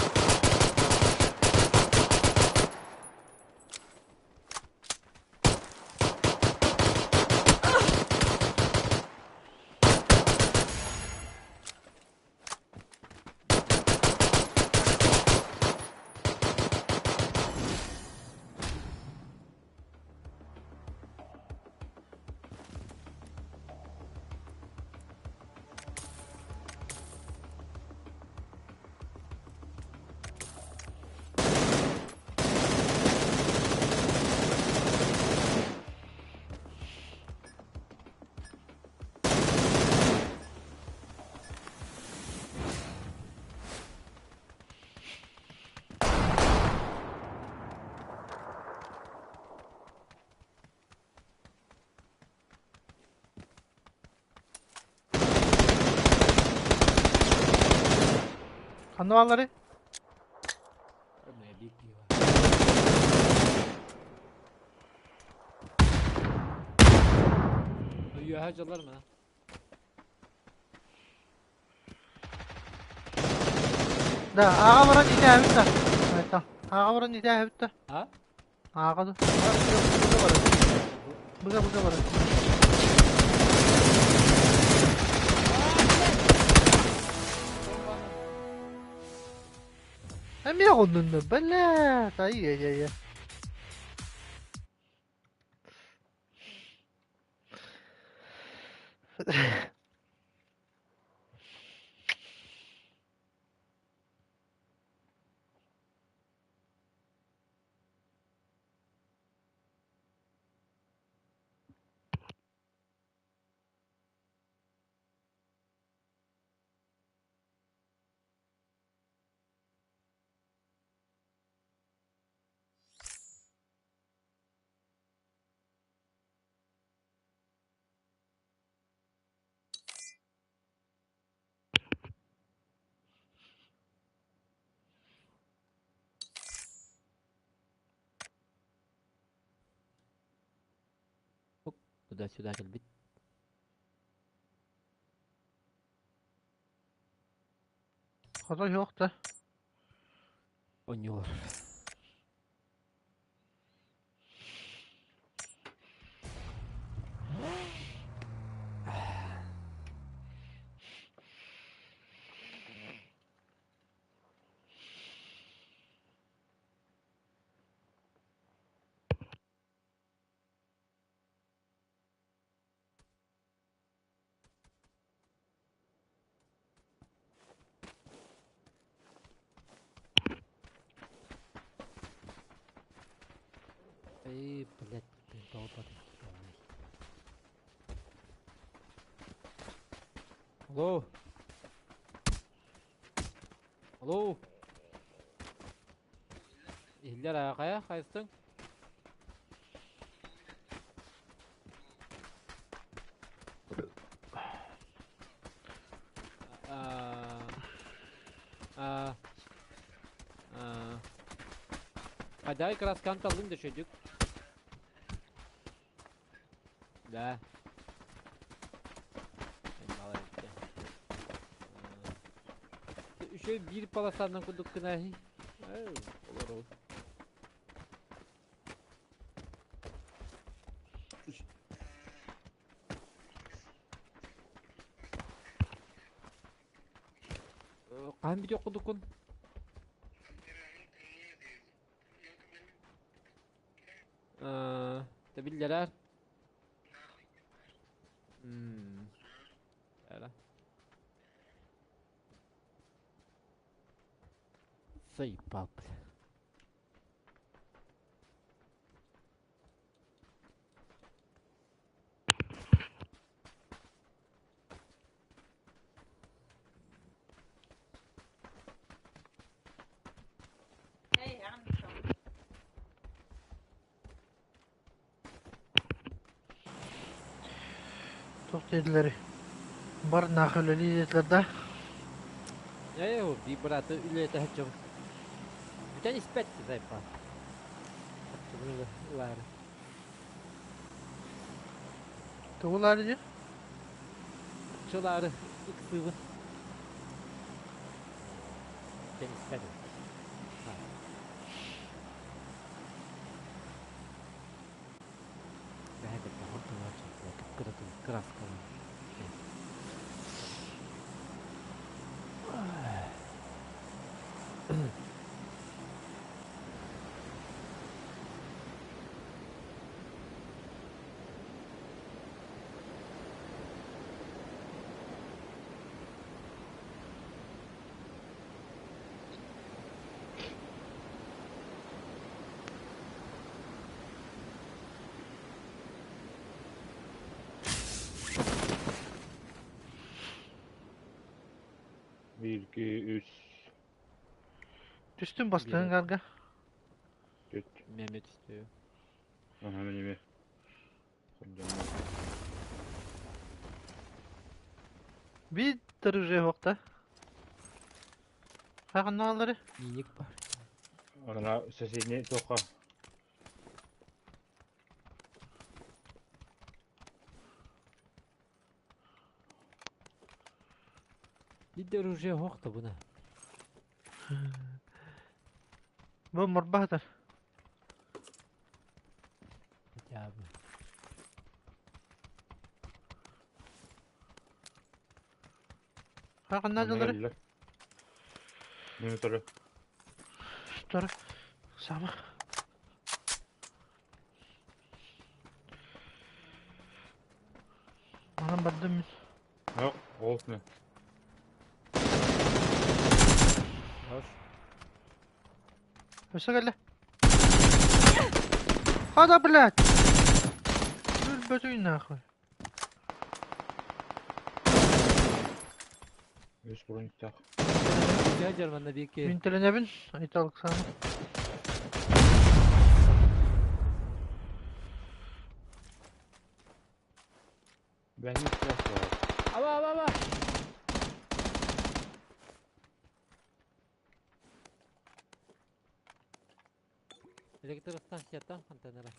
Ханна бааллары? Үөһэ дьыллар мана. Да, ааҕа баран итээбит да. Айта. Ааҕа баран итээбит да. А? Ааҕа да. Быга быга баран. Эмиэ оҕуннунна, блядь, ай-яй-яй. Туда-сюда кэлбит. Хото суох да. Оонньуулар. Эй, блядь, долбаный ебаный. Алло. Алло. Иһиллэр аҕа хайыстыҥ? Хайдай краскан таллым да шөдүк. Да. Үчүгэй биир полосанан курдук гына олору. Хаһан бүтүөх курдуккун? Тэбиллэрэр. Заебал, бля. Туох диэтилэрий? Бар нахуй үлэлии диэтилэр да? Ээ, биир бырааты үлэлэтэ сылдьабын. Бүтэн испэт сайпа. Харчыбын ылаары. Тугу ылаары диир? Харчы ылаары ыксыыбын. Бүтэн испэт эбит. Биир, икки, үс, Түстүм бастыҥ гарга. түөрт. Мэмэ түстүү. Аха, мин эмиэ. Биир уже уохта. Хайҕаннааллары? Миник бар. Ана соседний туохха Биир уже уохта буна. Бу морбаатар. Хотя бы. Хайҕаннааллары? Минутары. Тура. Сама. Манан бардым мин. Yok, olsun. Hoş. Өссө кэллэ. Хада, блядь! Өлбөтүй нахуй. Үс броньтах. Дядя манна биики. Мин теленебин. Айталык саама. Ben hiç silah var. Aba aba aba. Электростанцияттан хантанара.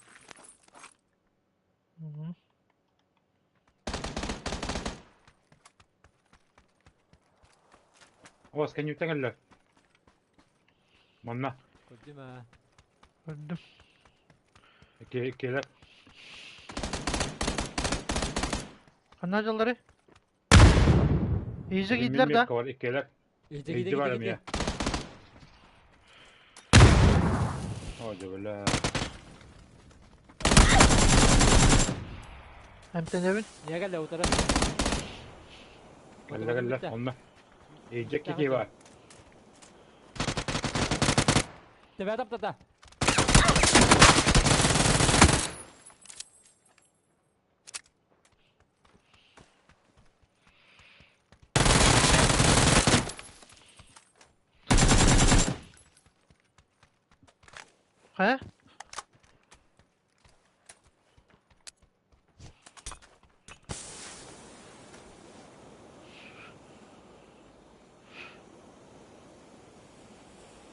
О, сканюттан кэллэ. Манна. Көрдүм аа. Көрдүм. Келер. Ханна дьаллары? Иизе киирдилэр да? Бар, иккилэр. Иди бар эмиэ. О, дьэ, Эмтэнэбин. Не кэллэ утара. Кэллэ кэллэ, онно. Иджек кики бар. Тебя таптата. Хайа?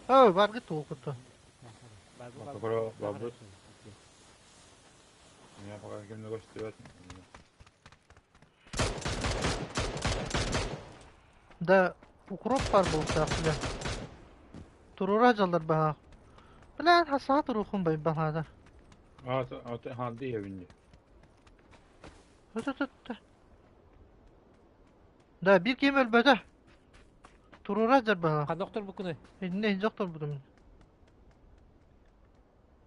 Оо, баргы туохута. Бакыра бабыт. Я пока ким көстүбэт. Да, укроп бар буолтаах бля. Турура дьаллар баһаах. Бля, хасаха туруохун байбаһаата. А, а, диэбинни. Да, биир киһим өлбөтө. Турура дьар баһаах. Ханна охтор буккуну? Иннэ иһин охторбутум.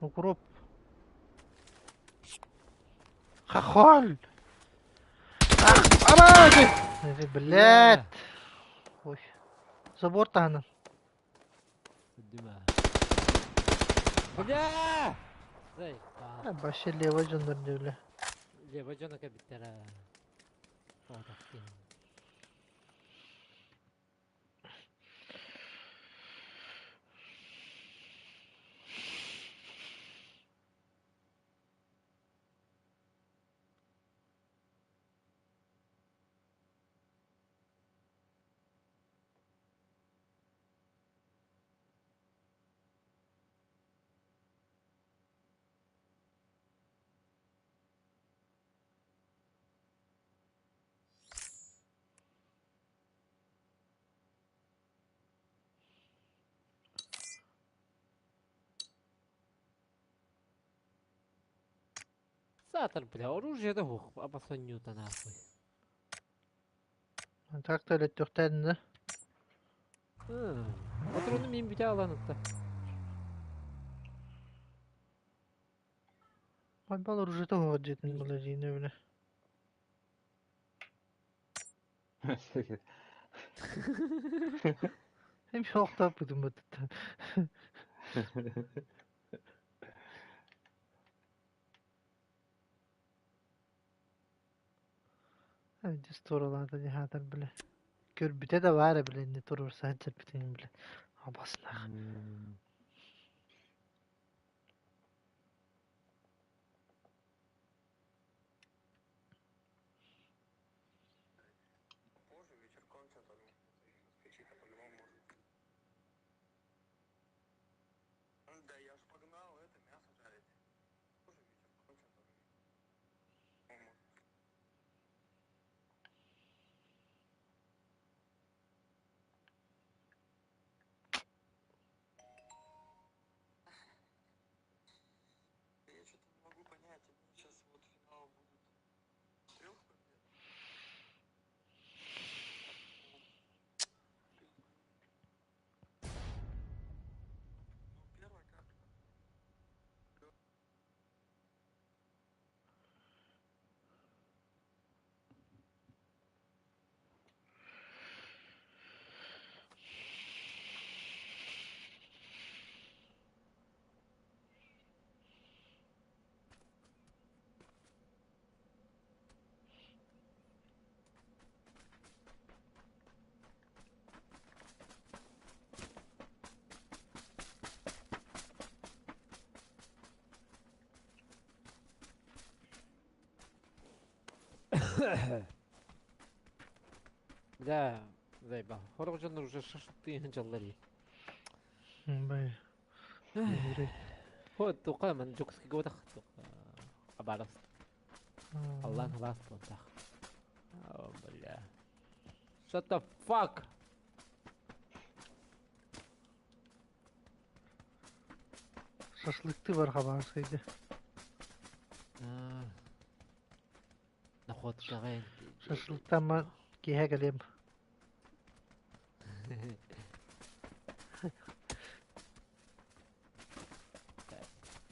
Укроп. Хохол! Ах, ама! Блядь! Ой. Забор таһынан. Көрдүм аа. Бля! Зай. Вообще лево дьоннор диэбилэ. Лево дьоно кэбиттэрэ. Оотох Саатар, бля, оружие да суох, обосонньута нахуй. Так-то өлөттүөхтээн да. Патрону мин бүтэ аланытта. Байбал оружиета суох дьиэтин була дьиинэ бile. Hem шоқтап бутун бутуттан. Дьэ туоралаата дьаһаатар бile. Көрбүтэ да баара бile инни туруорсаан чэрбитин бile. Абаснаах. Да, заебал. Хорох дьоннор уже шашлыктыы дьаллар. Бай. Хо тука ман жокски готах Абарас. Аллан халас потах. О, бля. Shut the fuck. Шашлыкты бар хабарсайды. Находкаҕа Шашлыктан киһэ кэлиэм.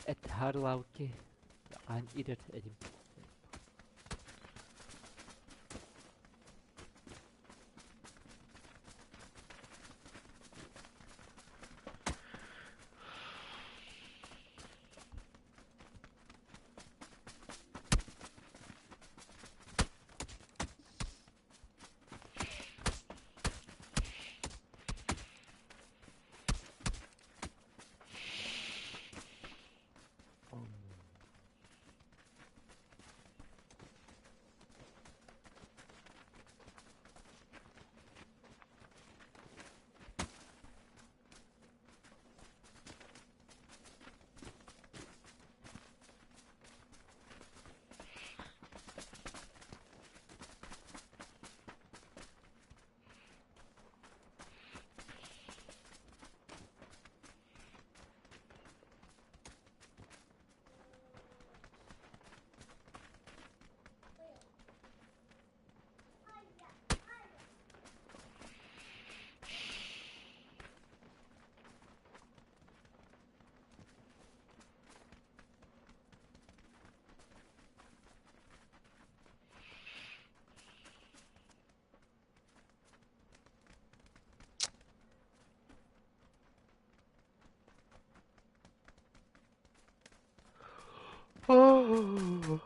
Эт харлауки ан ирер эдим. Oh.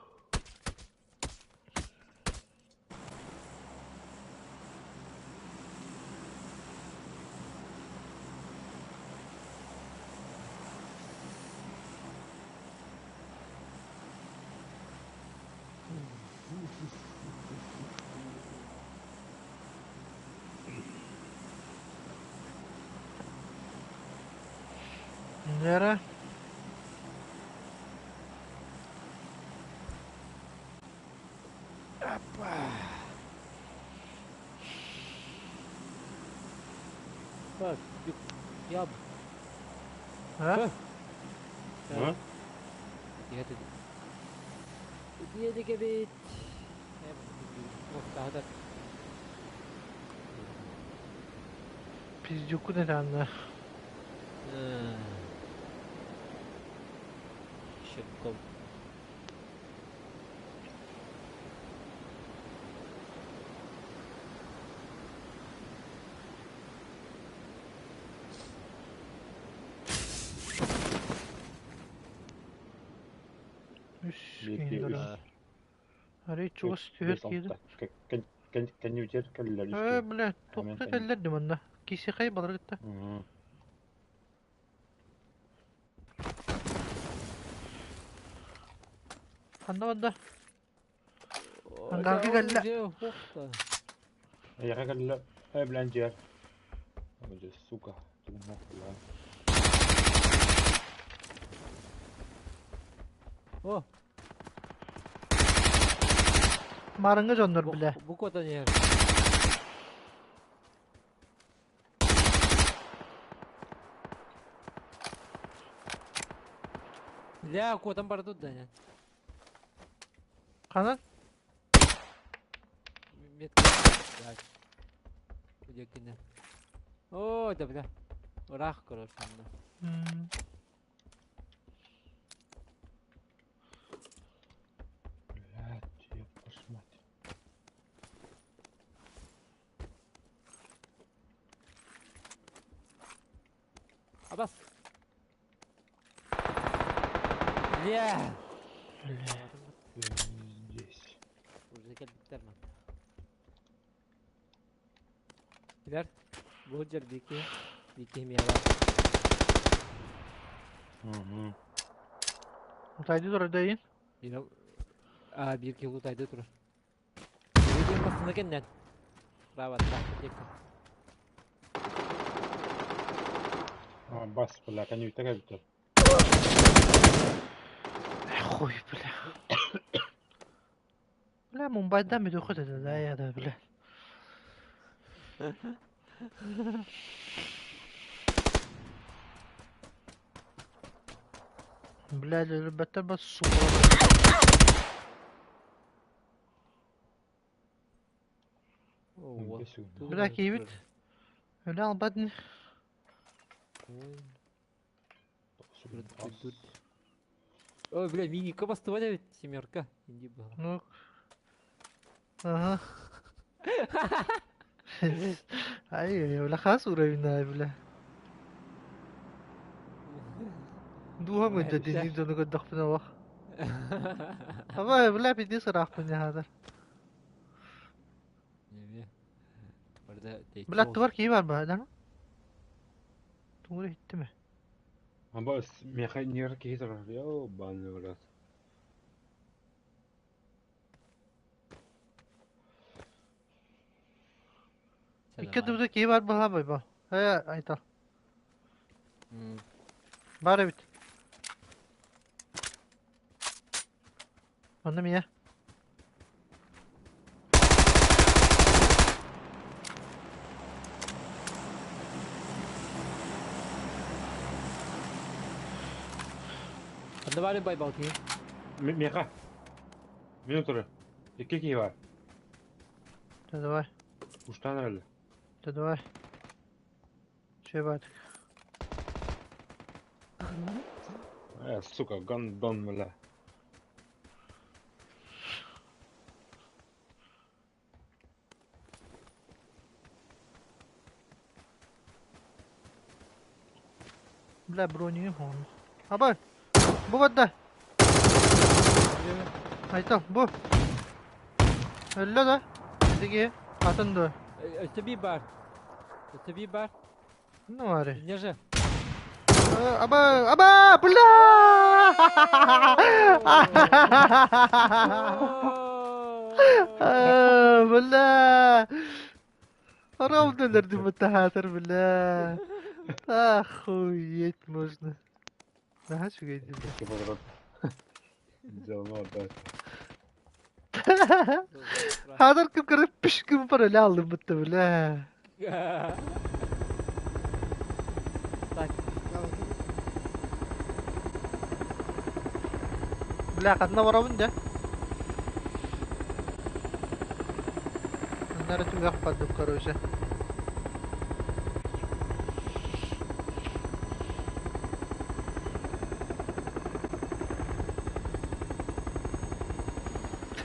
Нера. Так, я А? А? Я это. Итиэлик эбит. Туохтааһытар. Пиздюку недавно. Щелком. Үс Биир киһи киһи турар. үс. Арай чугас Үс, түһэр биэс, киһи. алта. Кэннибитигэр кэллилэр үс Э, киһи. бля, Хэмэн туохта кэнни. кэллэр дии манна. Кисихай балар кытта. Мм. Ханна барда? Ангарга кэллэ. Эйиэхэ кэллэ. Э, блин, дьиэр. Ой, сука. Тумнах, бля. О, Марыҥҥа дьоннор, бля. бу куотан иһэр. Бля, куотан бара турда эн. Ханан? Метка. Удекине. О, да бля. Ыраах көрөр сонно. М. Блядь, ёб вашу мать. Абас. Бля. Бля. Здесь. Уже кэлбиттэр ма. Билэр. Бу жер бики. Бики миэла. Угу. Утайды турар да иин. Бир а бир кило тайды турар. Видео басына кеннен. Браво, так, текка. А, бас, бля, кэннибитэ кэлбиттэр. Хуй, бля. Бля, Мумбайдан мүдөхөт этэ да я да, бля. Бля, өлбөттөр бас сука. Ого. Бля, киибит. Өлө албат ини. Ой, бля, миника бастыба эбит, семерка. Инди была. Ну. Ага. Ай, бля, хас уровень, бля. Дууһам ыдда дини дьону көрдөхпүнэ олох. Аба, бля, пиздец ыраахпын дьаһаатар. Бля, аттыбар киһи бар баа, Тугу иһиттим Аба, миэхэ ньиэр киһи турар. Ёбаный в рот. Икки аттыбыта киһи бар баһа байба. Э, Айтал. Бар эбит. Онно мия. Ханна баарын байбал киһи? Миэхэ. Мин турар. Икки киһи бар. Да давай. Уштан эрэллэр. Да давай. Че баатык. Э, сука, гандон, бля. Бля, бронигым хоно. Аба, бу бадда. Айтал, бу. Өллө да. Диги, атын да. Өссө биир баар. Өссө биир баар. Ну, ари. Не же. Аба, аба, бля! Бля! Ровно баттахатыр, бля. Охуеть можно. Наһаа үчүгэй дии. Икки патрон. Дьолмо отдать. Хатыр кым көрө пиш кым бар эле алдым бытты, бля. Так. Бля, ханна барабын дьэ. Ханна эрэ түгэх бардым, короче.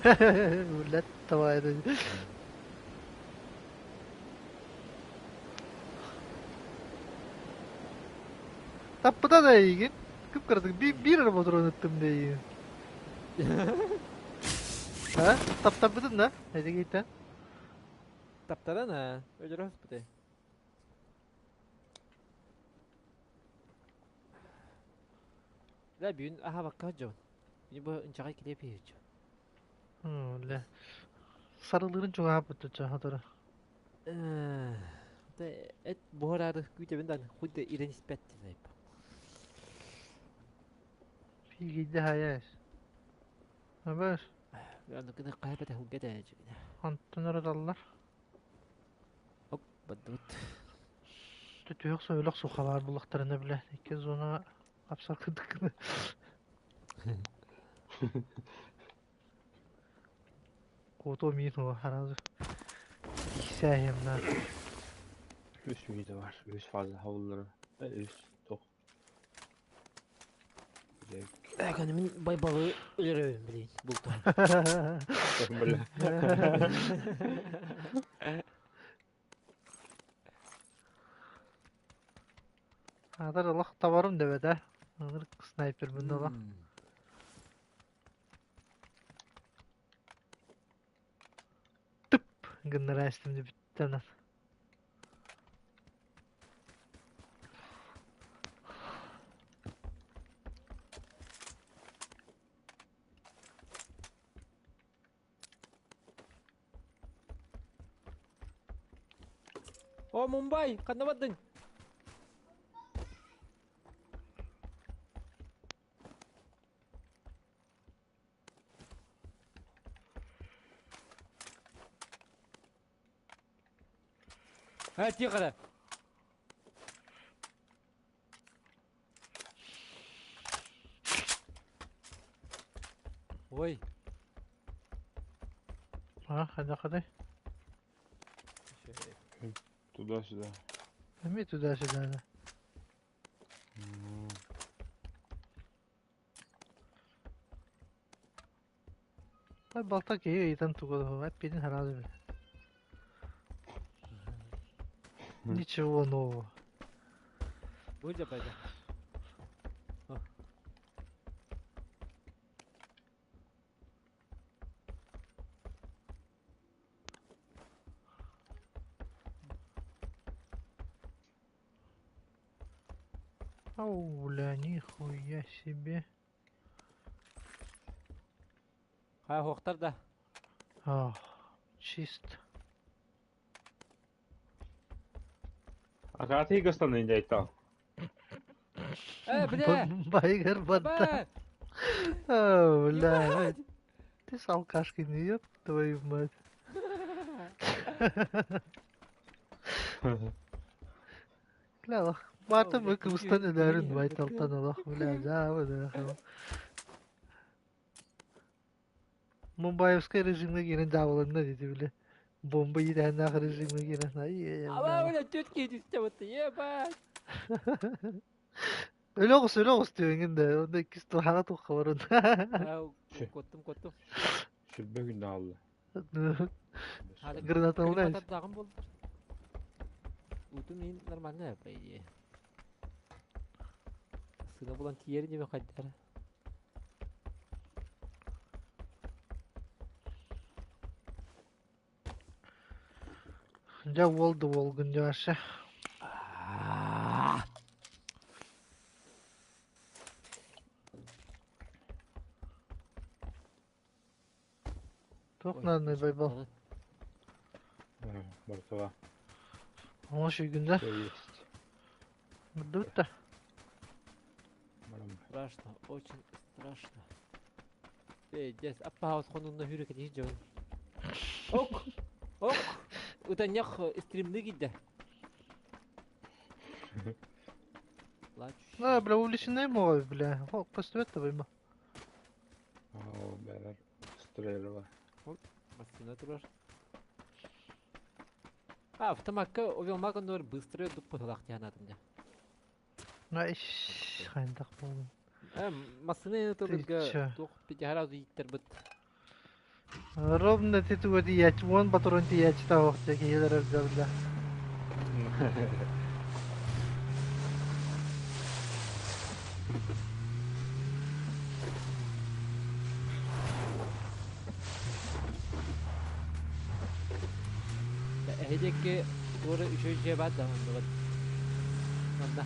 Блядь, давай. Таппыта да эйигин. Кып-кыратык биир эрэ ботуруон ыттым да эйигин. А? Таптарбытын да? Эдигийтэн. Таптаран а, өлөрө оспутай. Да бүгүн аһабакка дьон. Бу ынчаҕай килиэп иһиччи. Бля. Сарылыырын чугаһааппыт чаһатара. Эт буһараары күүтэбин да хуй да ирэн испэт диэн. Фигийде хаяш. Абаш. Аны кайбата хуггата. Онтон ырыталлар. Оп, баддыбыт. Түтүөх сөөлөх сухалаар буллахтарына билэ. Икки зона хапсар кырдык. Куотуо миин хуа харазы. Иксээһиэмнаа. Үс мүнүүтэ бар. Үс фаза хавыллара. Үс тох. Эканы мин байбалы өлөрөбүн билин бултан. Адар олох табарым дэбэтэ. Ынырык снайпербин олох. Тып гыннара эстим бүттэн. О, Мумбай, ханна бардыҥ? А, тихо. Ой. А, хада-хада. Туда-сюда. Эми туда-сюда, да. Ай, балта киһи ыйытан тугу эппитин сразу бile. Ничего нового. Будь опять. Ау, бля, нихуя себе. Хай хоқтар да. Ах, чисто. А когда ты гостан дайтал? Бля! Байгар батта. О, бля. Ты с алкашкой не ёб твою мать. Бля, лох. Мата мы кымстан өлөрүн байталтан олох, бля, да, бля. Мумбаевскай режимге киирэн дьаабыланна дии, бля. Бомба иидээннээх режимге киирэн, ай, Ама, бля, түт киһи түстэ бытты, ебать. Өлө оҕус, өлө оҕус диэҥин да, онно иккис туһаҕа туохха баран. Коттум, коттум. Сүрбэ күн алла. Граната улаешь. Дагым болду. Утум ин нормально, по идее. Сына булан тиер неме кайдар. Дьэ уол да уолгун дьаша. Туох нааданы байбал? Бартова. Оҥо сүйгүндэ. Есть. Бырдыбыт да. Страшно, очень страшно. Пиздец, аппаус хонунна хүрү кэтиһи дьон. Ок, ок, ытанньах стримны кидде. На, бля, увлечены мой, бля. О, көстүбэт да байма. Оо, бэлэр стрелова. Массыына турар. Автомакка овелмак оннугар быстро дуппуталаах диэн аатым дьэ. Иш, хайдах буоллум. Массыына Ты тылырга чё? туох пятигораз ииттэрбит. Ровно ты туга тиийээччи, уон патрон тиийээччи таһох дьэ киһилэр өлдө бля. Эһидекки туора үчүгэй дьиэ баар да оннугар. Манна.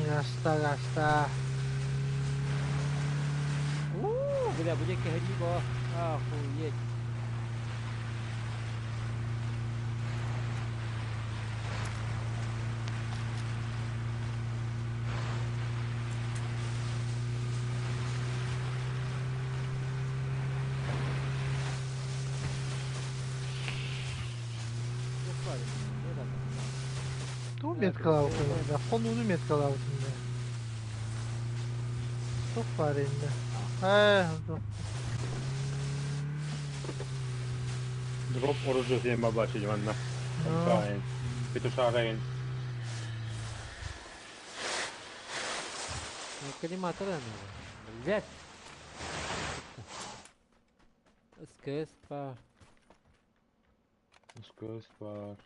Гаста, гаста. Уу, бля, бу диэки кэһэлии боо. Охуеть. Туох баар Тугу меткалаабытын бля, хонууну меткалаабытын бля. Туох баар иннэ? Ээ, Дроп оружие диэн бабачы манна. Ну, Петушарайын. Коллиматор Блядь. СКС по... СКС бар.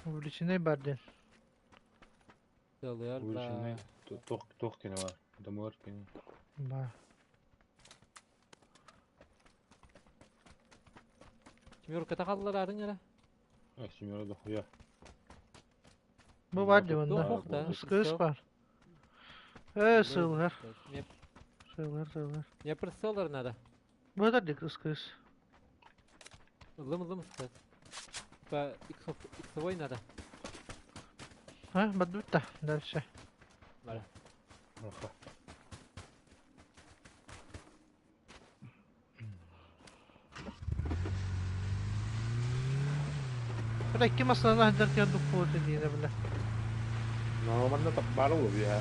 Увлечены бар диэн. ЛР Увеличенный. ба. Туох туох кини бар. Дамыр кини. Ба. Семерка халлар арын эрэ. А, семера дохуя. Бу бар дии манна. Туох да. СКС бар. Ээ, сылгар. Сылгар, сылгар. Мне прицеллар надо. Бу это дик СКС. Ылым ылым СКС. По иксовой надо. А, бадбутта. Дальше. Бара. Аха. Бля, ким основная дырка духовки диэн бля. Но манна баар буолуо.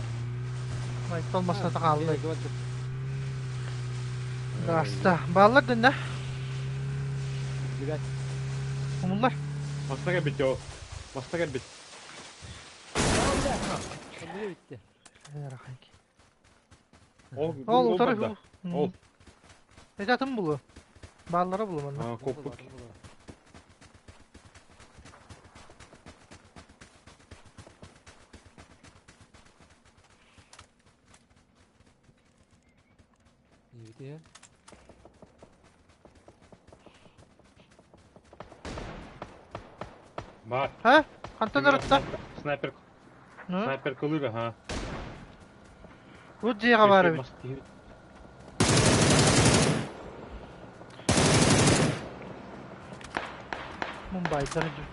Айтал масната хаалла. Гаста. Бааллар дэннэ. Билбэт. Умуллар. Маста кэлбит дьоо. Маста кэлбит. Оннуга бүттэ. Раханки. Ол Ол ол утары. барда. Ол. Это атын булу. Бааллара булу манна. А, коппут. Небите. Бар. Ха? Хантан ырытта? Снайпер. Ну? Снайпер кылыр, ага. Бу дьиэҕэ баар эбит. Мумбайдар дьүт.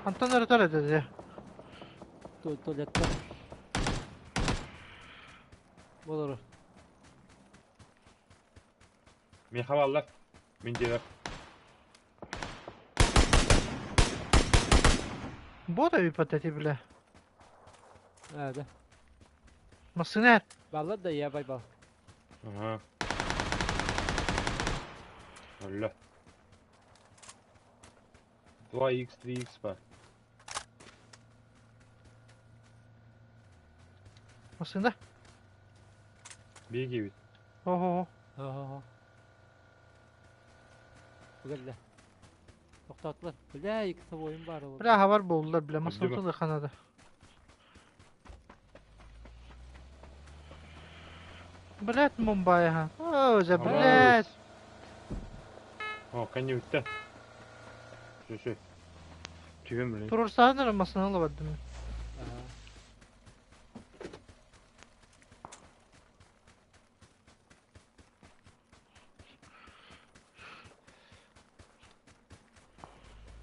Хантан ырытар этэ дьэ. Туалетта. Болор. Мен хабаллар. Мен дьиэбэр. Бу да ипотети бля. А, да. Массыына. Баллар да я байбал. Ага. Алла. 2х, 3х бар. Массыына. Биги бит. Ого. Ого. Бүгелле. Тоқтаттылар. Бля, икси ойын бар ол. Бля, хабар болдулар бля. Өздү Массыына ханада. Блядь, Мумбай, ха. О, за блядь. О, кәне битте. Шө, шө. Түбем блин. Турурсааныр массыына алабадым. Ага.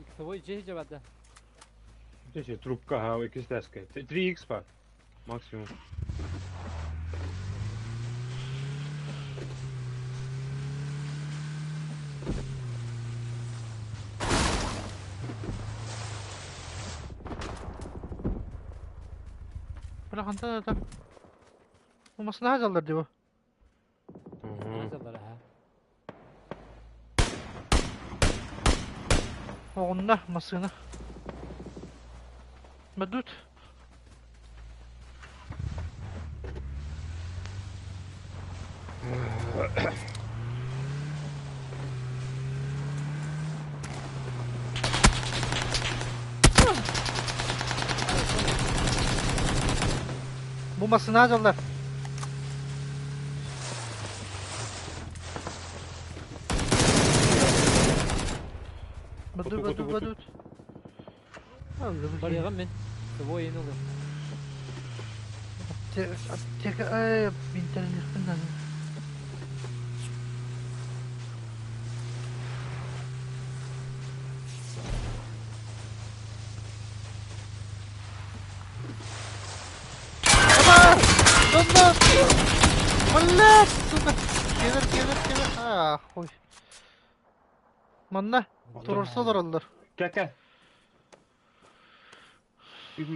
Иксовой же жабады. Десе трубка, ха, икс таска. 3х бар. Максимум. Бля, хантан это. Бу массыына жаллар дии бу. Ага. Жаллар, ага. Оҕунна массыына. Бадут. Бу массыына дьаллар. Бадут, бадут, бадут. Барыаҕым мин. Свой ин ылым. Аптека, ай, интернетпин надо. Аба! Блядь, сука! Келер, келер, келер. А, хуй. Манна туруорса олороллор. Кэ кэ.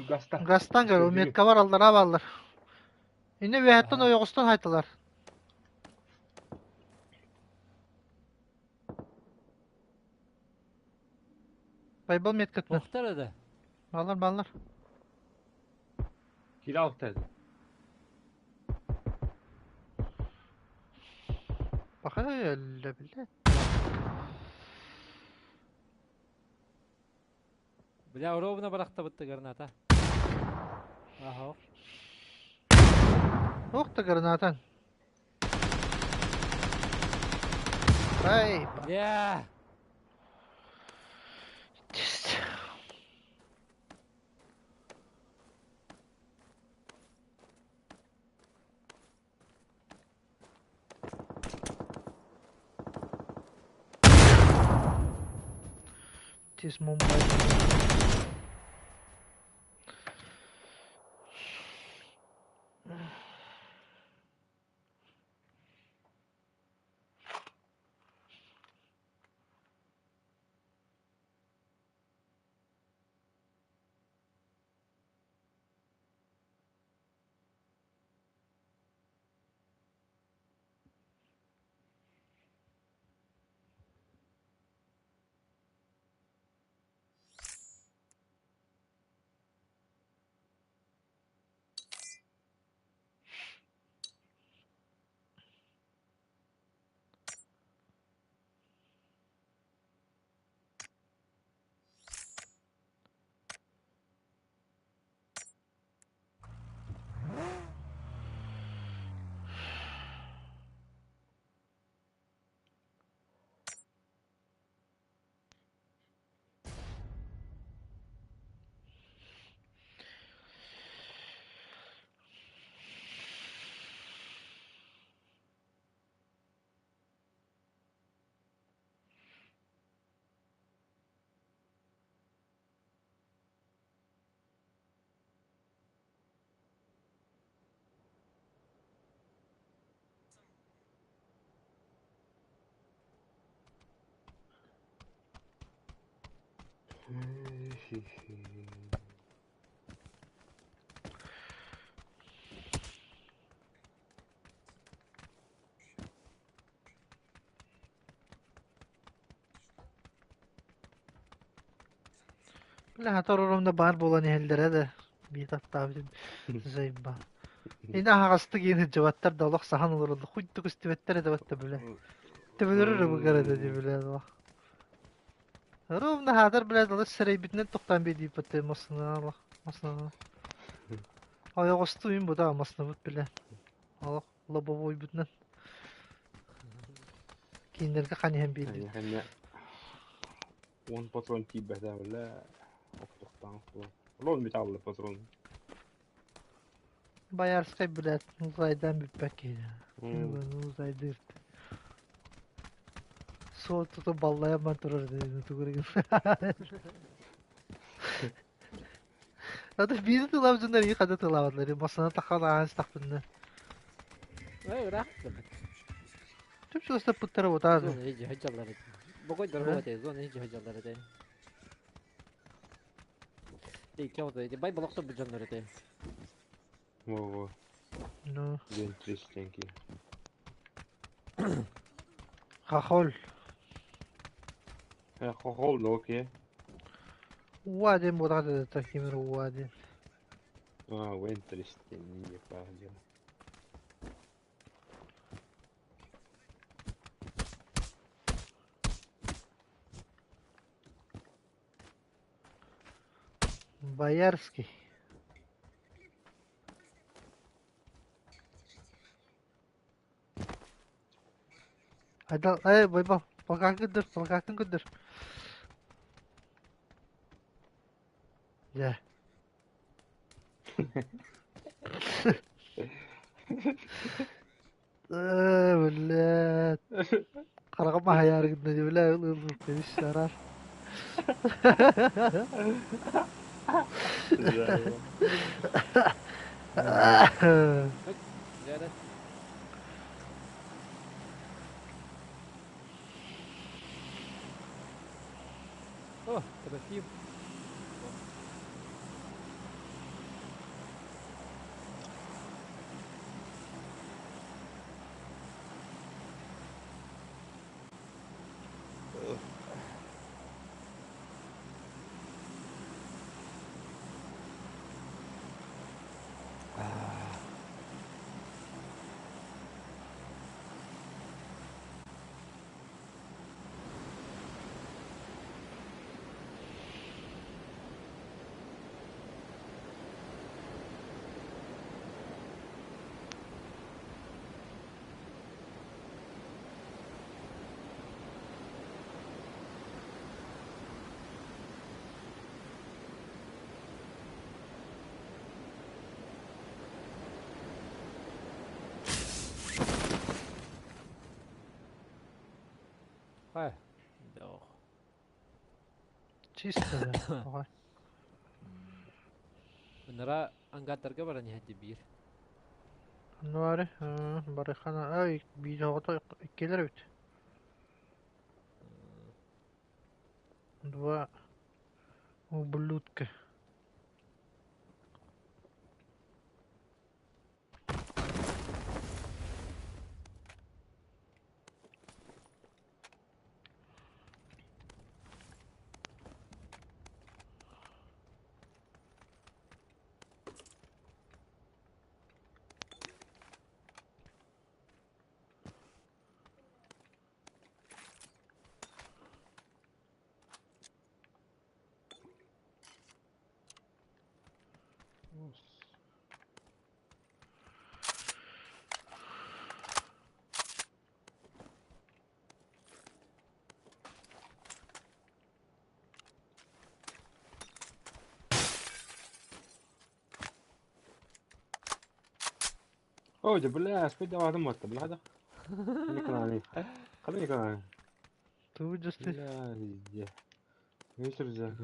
Гаста. Гастан көр, метка бар аллара бааллар. Инне үөһэттэн ойоҕостон хайтылар. Байбал меткатынан. Охтар да. Бааллар, бааллар. Кире алта. Баха өллө бile. Бля, ровно барахтабытты граната. Аха. Ох да гранатан. Ай, Бля! Тез Мумбай. Бля, хата баар буолан иһэллэрэ да биир аттаабытым зайба. Ини аһаҕастык иин сылдьыбаттар да олох саһан олороллор хуйдук истибэттэр этэ батта бля. Төбөлөрө эрэ быгар этэ дии бля олох. Ровно хаатар блядь олох сэрэйбитинэн тохтоон биэрдииппэт массыына олох массыына. Ойоҕостуу им буда массыынабыт бля. Олох лобовойбутунан. Кинилэргэ ханиһан биэрдибит. Уон патрон тиийбэтэ бля. Охтохтоох Олон металлы патрон. Боярскай, блядь, узайдан бүппэт киһи. Узайдыр. Суол туту баллайаман турар тугуригин. Аты биир тылап дьоннор iyi хада тылаабатлар. Масына таххан ааһан истахпынна. Ой, ыраах. Түп чугастаппыттара бутаа. Зона иһи хадьаллар этэ. Богой дорога этэ, зона иһи хадьаллар этэ. Икки ото эти бай балакта бу дьоннор этэ. Во-во. Ну, День трестенький. хохол. Хохол, ну окей. Уа диэн буолаҕа да Тимир Уа диэн. А, Вентеристин, не пардон. Боярский. Айдал, эй, Байбал, полкакын dur, полкакын көдөр. Дьэ. Э, блядь. Хараҕым аһайаары гынна дии, бля, ыл ыл кэбис араар. Дьэ, О, Трофим. Хай. Дох. Чисто да. Ага. Ынара ангаттарга баран иһэрди биир. Нуары, барыхана, ай, биир оҕото иккилэр эбит. Два ублюдка. О, да бля, спит давай мат, бля, да. Хали канали. Хали канали. Тугу дьасты? Бля, везде. Вечер бля.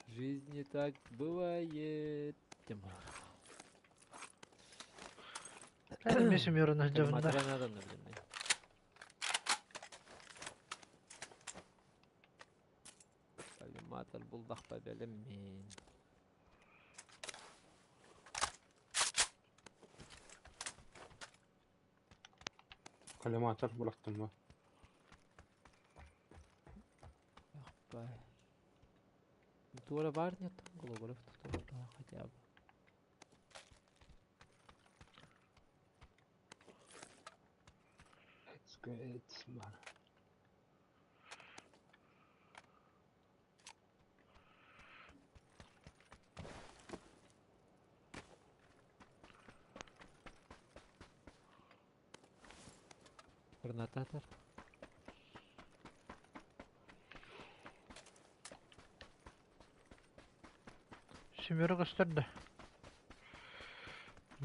В жизни так бывает. Мен семерін жабында. Матранада, блин. Коллиматор булдахпа бэлэммин. Коллиматор булактым ба. Бай. Туора бар нет, голограф хотя бы. It's good, it's man. Гранататор. Семері көстөрдө.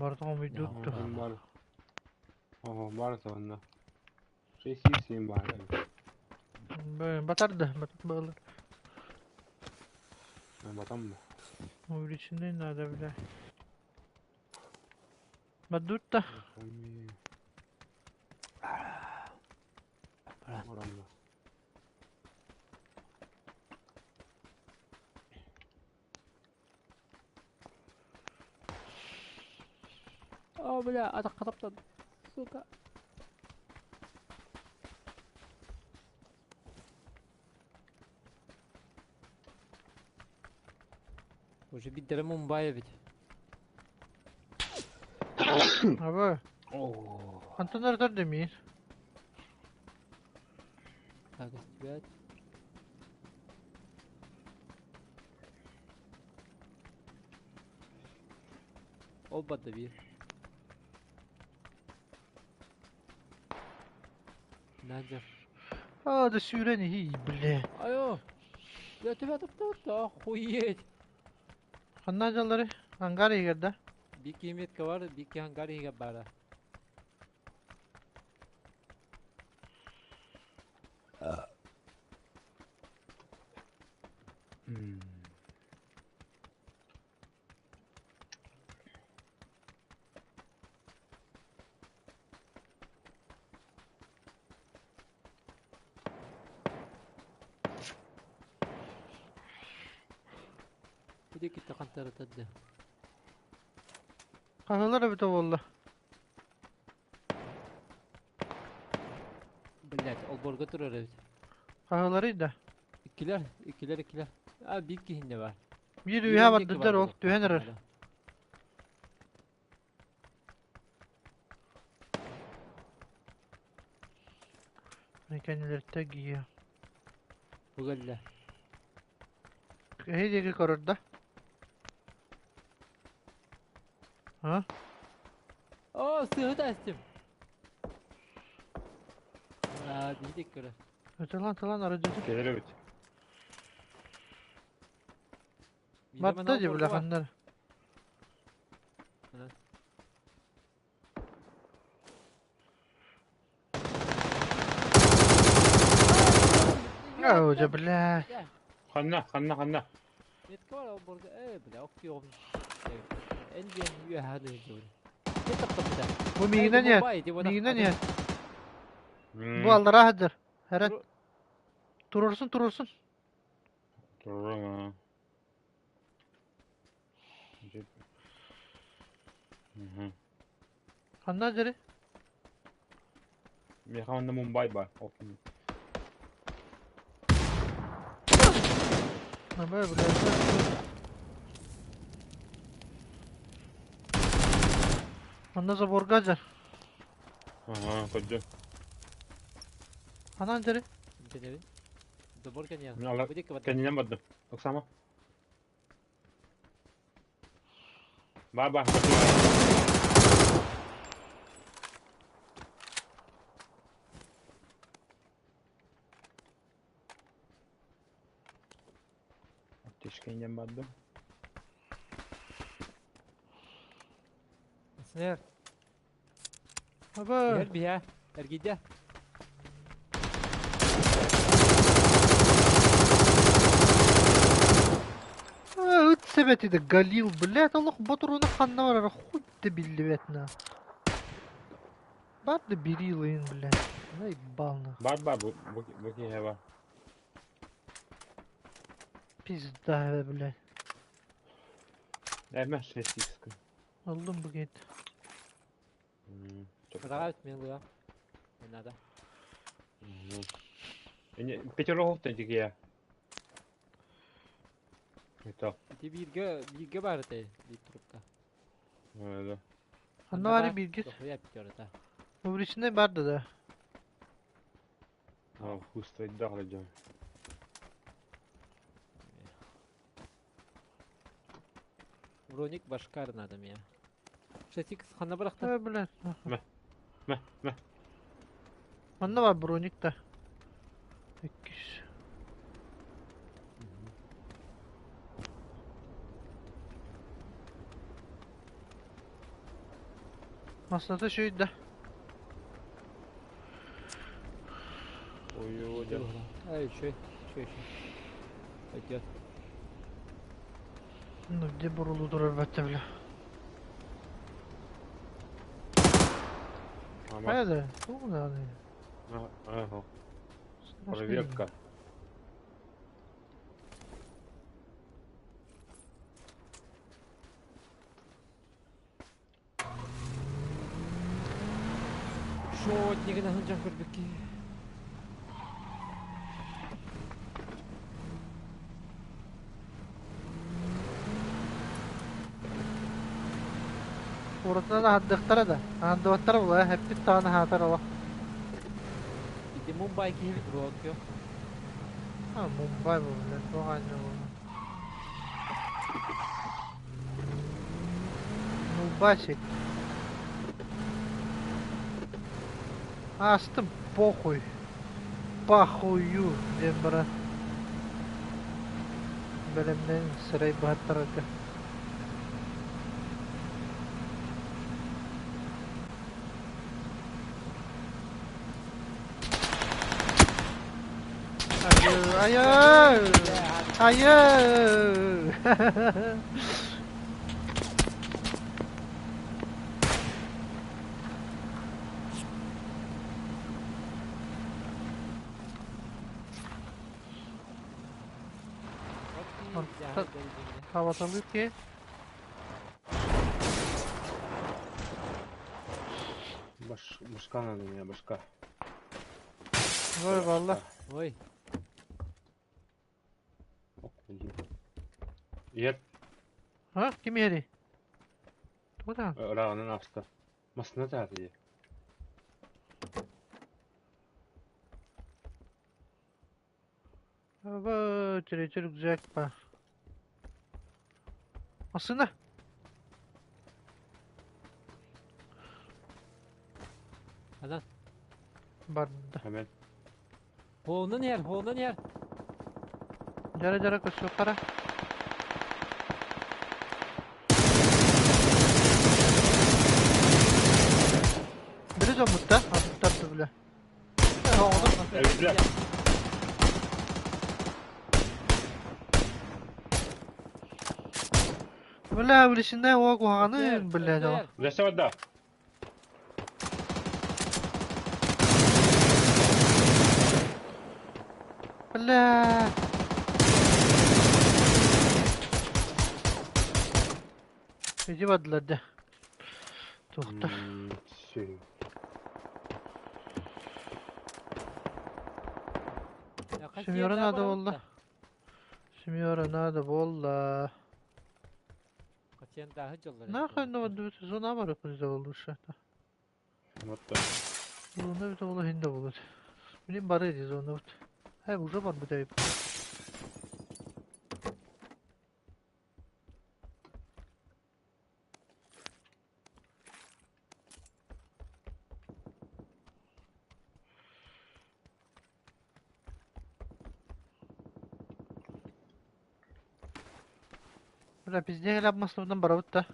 Бардығым үйдүттү. Бар. Ого, бар сонна. 6 7 бар. Батарды, батат бағылар. Батам. Увеличенный надо, бля. Бадутта. Орамда. О, бля, атах катаптан. Сука. Уже биддere Мумбай эбит. Аба. Антон ырытар демиин. Так, истибэт. Ол бадда биир. Надя. А, да сүүрэн иһий, бля. Айо! Я тебя топтал, охуеть! Ханна дьаллары? Ангар иһигэр да? Бики метка бар, бики ангар иһигэр бара. Ити китта хантаратадда. Хаһылар эбитэ буолла. Блять, олборго турар эбит. Хаһыларый да. Иккилэр, иккилэр, иккилэр. А, биир киһиннэ бар. Биир үһэ бардыдар ол түһэн эрэр. Кэннилэртэ гиэ. Бугалла. Эһи диэки көрөр да? А? О, сыһы тастым. А, биһи көрө. Тылан тылан арыдьыты. Кэлэр эбит. Батта дии бля ханнар. Оо, бля. Ханна, ханна, ханна. Метка бар олборго. Э, бля, октиом. Энген үөһааны дьон. Таппыта. Бу миигинэн иһэр. Миигинэн иһэр. Бу аллараа сылдьар. Эрэн. Турурсун, турурсун. Турурун. Ханна дьэри? Миэхэ онно Мумбай бар. Абы, бля. Онно заборга дьэр. Ага, көрдүм. Ханан дьэри? Забор кэнниэн. Кэннинэн бардым. Оксама. Бар бар. Аптечка инен бардым. Снер. Абы. Иһэр биһэ. Эргийдэ. Ыт сэбэтиде Галил, блядь, олох ботуруна ханна барара хуй да биллибэт на. Бар да бери блядь. Заебал нах. Бар бар бу бу бу киһи бар. Пизда, блядь. Эмэ 6 х. Ыллым бу гет. Кыраҕа мен лыа. Не надо. Пятеров тегия. Это. Ити бииргэ бииргэ баар этэ биир трубка. Да. Ханна бары бииргэ? Дохуя пятерта. Фабричный бар да да. А, хустоидах дьон. Броник башкар надо мне. 6 ханна барахта. Да, блядь. Мэ. Мэ, мэ. Манна бар броник да. Иккис. Массата шүйдэ. Ой, ой, да. Ай, еще, еще, еще. Пойдет. Ну где бурулу турар батта бля. Хайда, тугу аны. Ага. Проверка. Шо, нигына хынжан көрбүкки. Уорутунан аһардыахтара да, аһардыбаттара буолуо, эппит даҕаны аһаатар олох. Ити Мумбай киһибит Рокио. А, Мумбай бу, блядь, туох аанньа буолла. Мумбасик. Астым, похуй. Похую диэн баран бэлэмнэн сырай быһаттарарга. Айыы! Айыы! Хаваталык ки. Баш, башка надо мне, башка. Ой, валла. Ой. Ет. А, ким ери? Куда? Ыраҕынан аста. Масына тааты дии. Аба, третий рюкзак па. Масына. Анан. Барда. Hemen. Хоонун иһэр, хоонун иһэр. Дьара-дьара көрсүөххэ Били дьоммут да, атыттар да бile. Эбилэ. Бля, билисиннэ уо куһаҕаны, бля, дьоҕо. Лесе да. Бля. Иди бардылар дьэ. Туохта. Сү. Семёра надо буолла. Семёра надо буолла. Нахуй ну зона бар лучше. Вот так. Зона бит ол хинде болот. Билим бары ди зона бит. Хэ уже бар бит айып. Бля, пиздец, ляп масловдан барабыт да.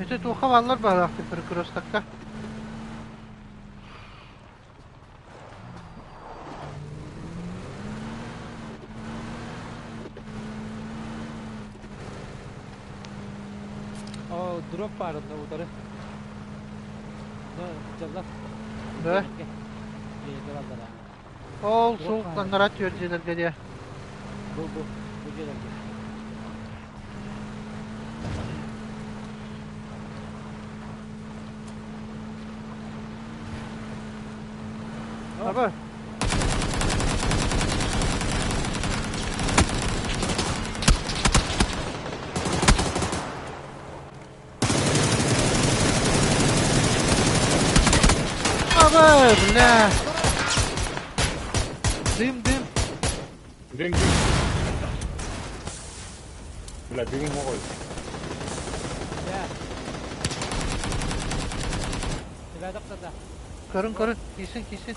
Ити туохха бааллар баһылаахтык перекрестокка. О, дроп баар онно утары. Дьаллар. Да? Дьиэлэргэ Ол суукканнара түөр дьиэлэргэ диэ. Бу бу бу дьиэлэргэ. Аба. Аба, бля. Дым, дым. Дым, дым. Бля, бегун моҕой. Бля. Бля, Көрүн, көрүн. Киирсин, киирсин.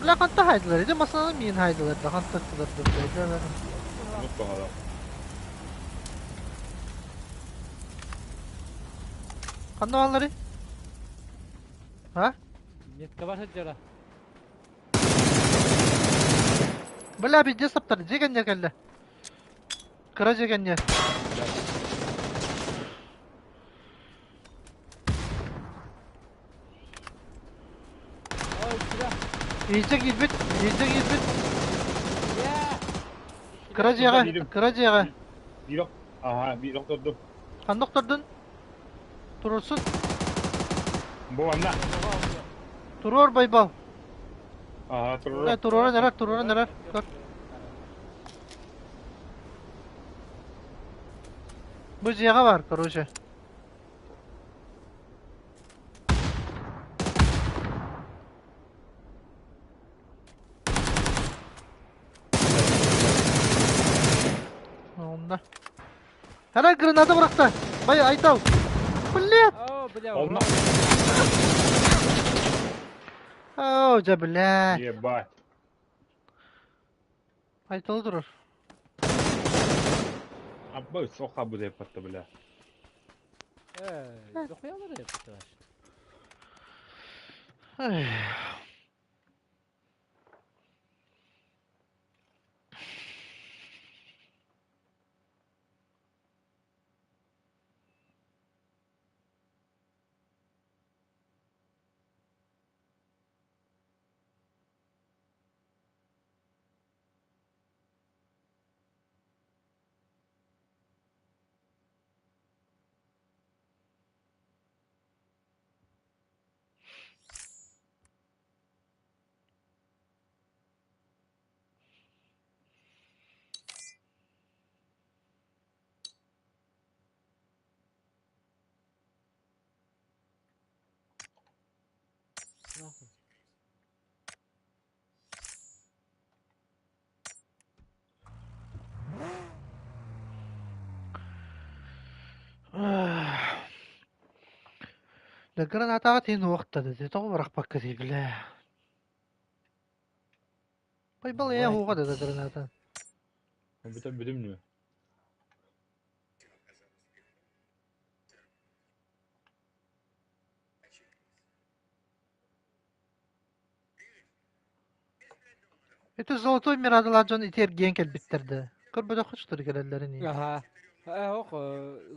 Бля, ханта хайдылар иди, масанан миин хайдылар да, хантаттылар да, бля. Ну, погада. Ханна бааллары? А? Метка бар сылдьара. Бля, пиздец таптар, дьиэ кэннигэр кэллэ. Кыра дьиэ кэннигэр. Ой, сюда. Иһирдьэ киирбит, иһирдьэ киирбит. Кыра дьиэҕэ, кыра дьиэҕэ. Биир ага, биир охтордум. Ханна охтордун? Турурсун. Бу манна. Туруор Байбал. Ага, туруор. Э, туруоран эрэр, туруоран эрэр. Көр. Бу дьиэҕэ бар, короче. Онда. Һара граната бырахта. Бай Айтал. Блядь. О, бля, Онно. О, дьэ, блядь. Ебать. Айталы турар. Абы соха буде патта, бля. Э, дохуялар yaptılar. Ай. Нахуй. Да гранатаҕа тиин уохтады, тоҕо бырахпакка дии, бля. Байбал ээ уоҕа да граната. Бүтэн бүтүм нү. Это золотой мирадалар дьон ити эргийэн кэлбиттэр да. Көрбөтөххө чутары кэлэллэрин иһин. Аха. Э, ох,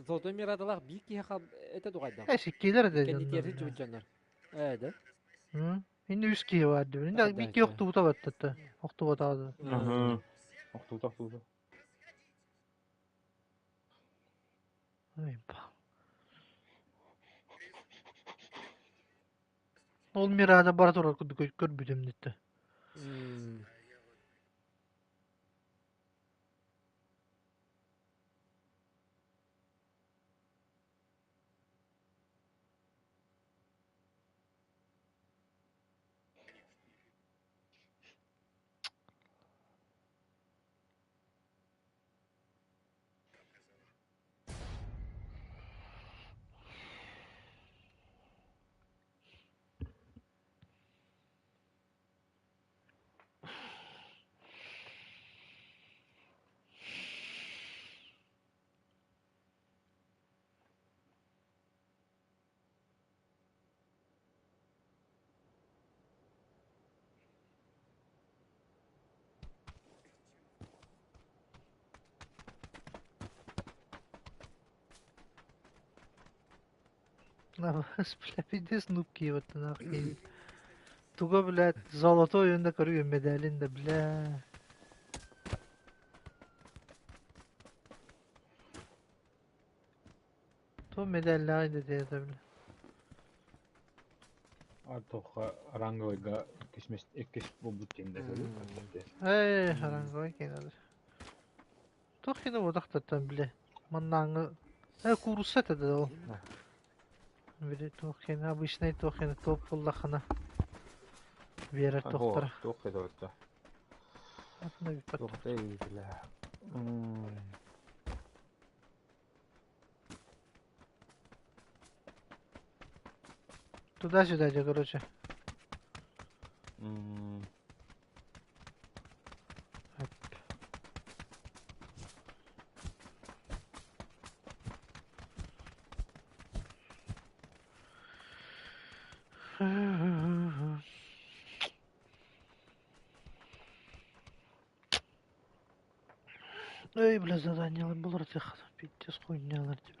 золотой мирадалаах биир киһи хал это дугайда. Э, сиккиилэр да Кэннитиэрин дьоннор. чубут дьоннор. Э, да. Инни үс киһи бар дибин. Инни биир киһи охтубута баттатта. Охтубатаҕа да. Ага. Охтубута, охтубута. Ой, Ол Мирада бара турар курдук көрбүтүм диттэ. Бля, пиздец нубки вот нахуй. Туга, блядь, золотой он да көрүгүн медалин да, бля. То медаллаах да диэтэ, бля. Артоха ранговыйга иккис иккис буолбут диэн да Эй, ранговый кино. Туох кино бодохтоттон, бля. Маннааҥы э куурусса этэ да ол. Били туох кино обычный туох кино топ буллахына биэрэр туохтара. Туох это Атын Туох бля. Туда-сюда, де, короче. Эй, бля, задание булар тихо. Пиздец хуйнялар, бля.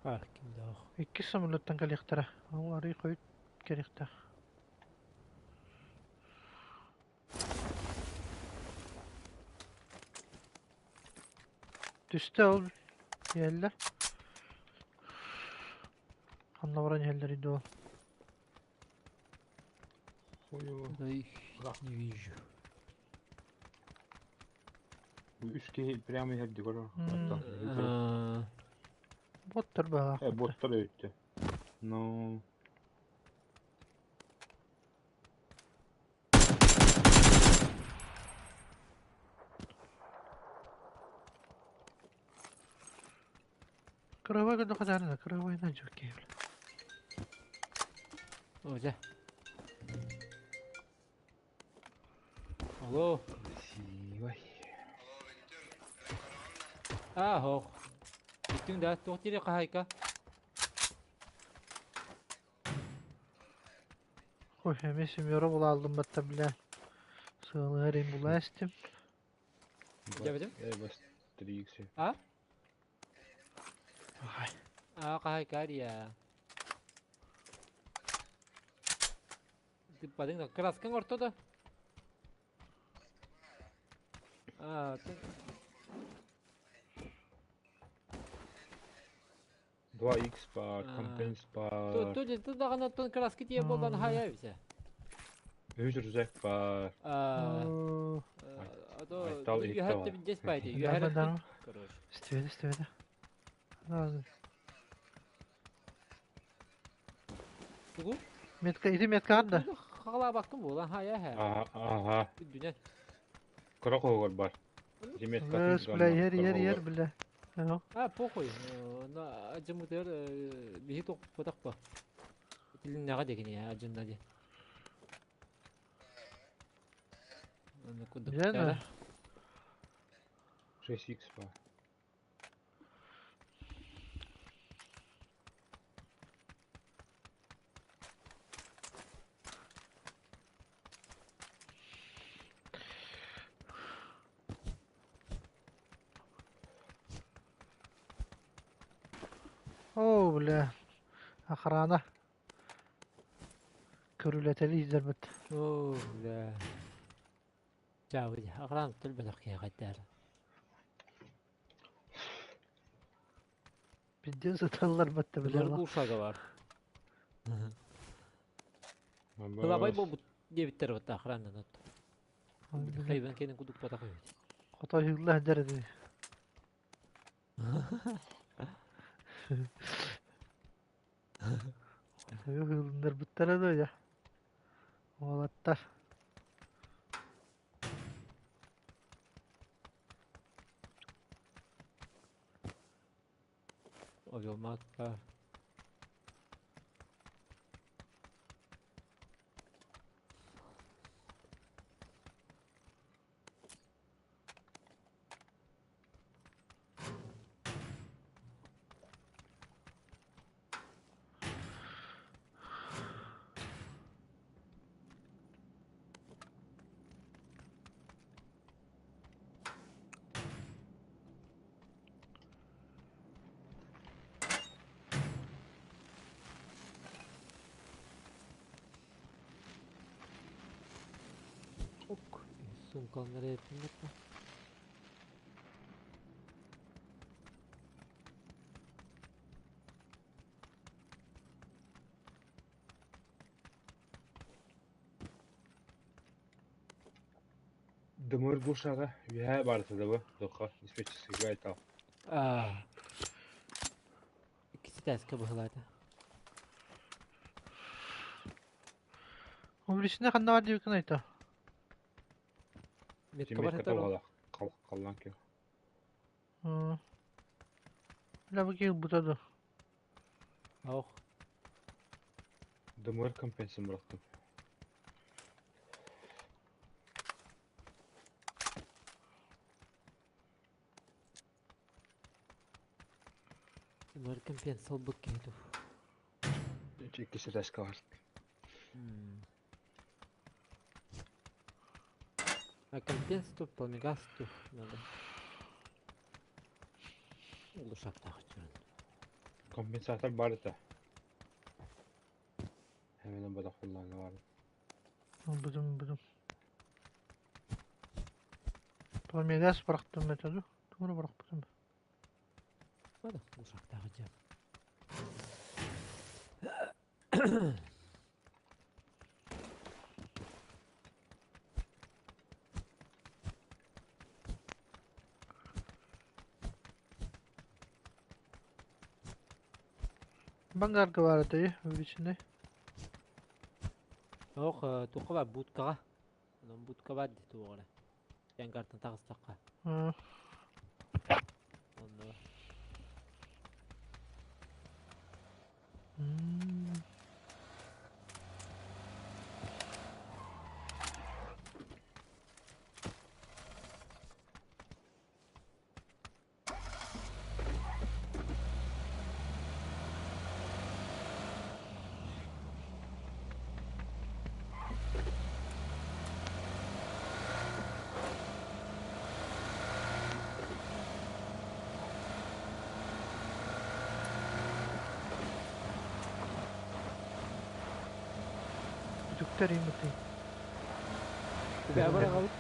Баар ким да ох. Иккис самолеттан кэлиэхтэрэ. Ол арыый хойут кэлиэхтээх. Түстэ ол иһэллэр. Ханна баран иһэллэрий дуо? Хуево. Да их не вижу. Үс киһи прямо иһэрди көрөр. Аа, Боттар баҕа. Э, боттар өйтө. Ну, Кыравай көрдөххө даҕаны кыравайынан дьүккэй бля. О, дьэ. Алло. красивый. Аа, ох. Бүттүҥ да, туох диэри хаһаайка? Ой, эмиэ семеро булааллым батта бля. Сыалыһар им булаастым. Дьэбитим? Э, бас 3 А? Ай. Аа, хаһаайка ария. Тыппадыҥ да, краскаҥ орто да? Аа, 2x бар, компенс бар, Ту ту даҕаны оттон краски тиийэ буолан хайа эбитэ. үс рюкзак бар. Аа, Оо, а то Айтал үһэр иһиттэ да дес байды, Да, үһэр да, короче. Истибэт, истибэт. Тугу? Метка, ити метка да. Хагалаабаккын буолан хайа һэ. Ага, ага. Үрдүнэн. Кыра хоһугар бар. Ити Өс, бля, ер, ер, ер, бля. Ага. А, похуй. На ажымытыр биһи тохпотох ба. Тилиннэҕэ дегини ажынна ди. Аны кудук. Дьэ, 6x бар. О, бля. Охрана. Көрүлэтели издербит. Оо, бля. Чаабы, охрана тылбатах киһи хайдаар. Пиздец сыталлар батта бля. Булар куршага бар. Кылабай болбут диэбиттэр батта охранан от. Хайбан кенен кудук батах эбит. Хотой хылла дерди. Хотой хылындар буттара да я. Уолаттар. Овелматка. Ок, сумкалары эппин Дымыр глушага. Үһэ барыта да бу. Тоққа, диспетчерскийга айтал. Аа. Иккиси тээскэ быһылаата. Увлечены ханна бар диэбиккин айта. Метка бар Тиммекка хатар. табалах. Қаллан кел. Бля, бу киһи бута да. Ох. Дымыр компенсин бырақтым. Мөр компенсал бу киһи Иккиси тээскэ бар. А компенс тут, пламегаз тут надо. Улушактах чуан. Компенсатор бар этэ. Hemen бадах kullanma var. Будум будум. Помедас бырахтым методу. Тугуну бырахпытым. Бада, ушактагы жам. Бангарга бар этэй, увеличенный. Ох, туққа бар будкаға. Онон будка бар дии туоҕа. Янгартан таҕыстахха. Онно. Бүтүктэр имити. Бә бар галып.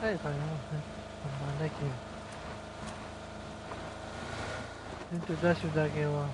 Эй, таня. Нормально кем. Туда-сюда кела.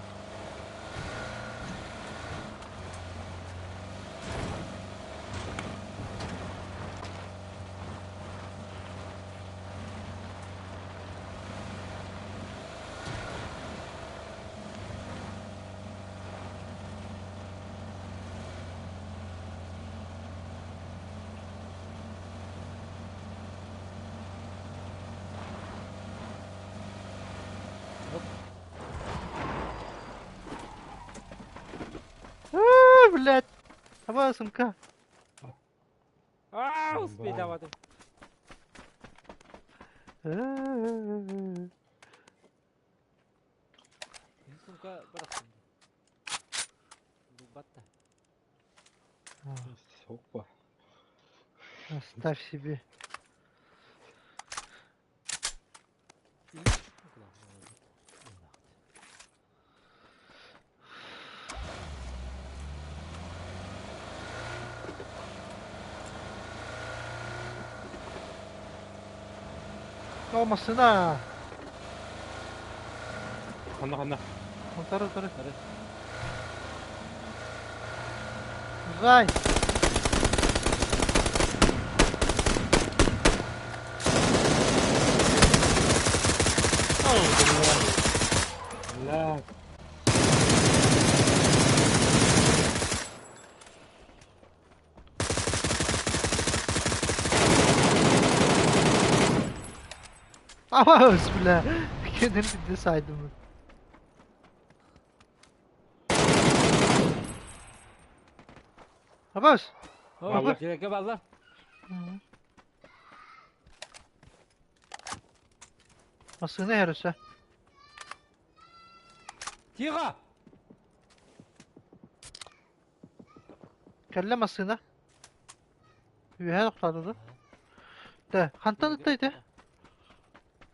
А, блядь. Аба, сумка. Аа, успейдаватым. Сумка барахтым. Батта. Опа. Оставь себе. Olmasın ha. Ханна ханна. Утары утары. Зай. Бля. Ama бля. Kendini de saydım. Абас. Баллар. Жерге баллар. Масына ярыса. Тихо! Кэллэ масына. Үһэ тоқтадыды. Да, хантан ыттайды?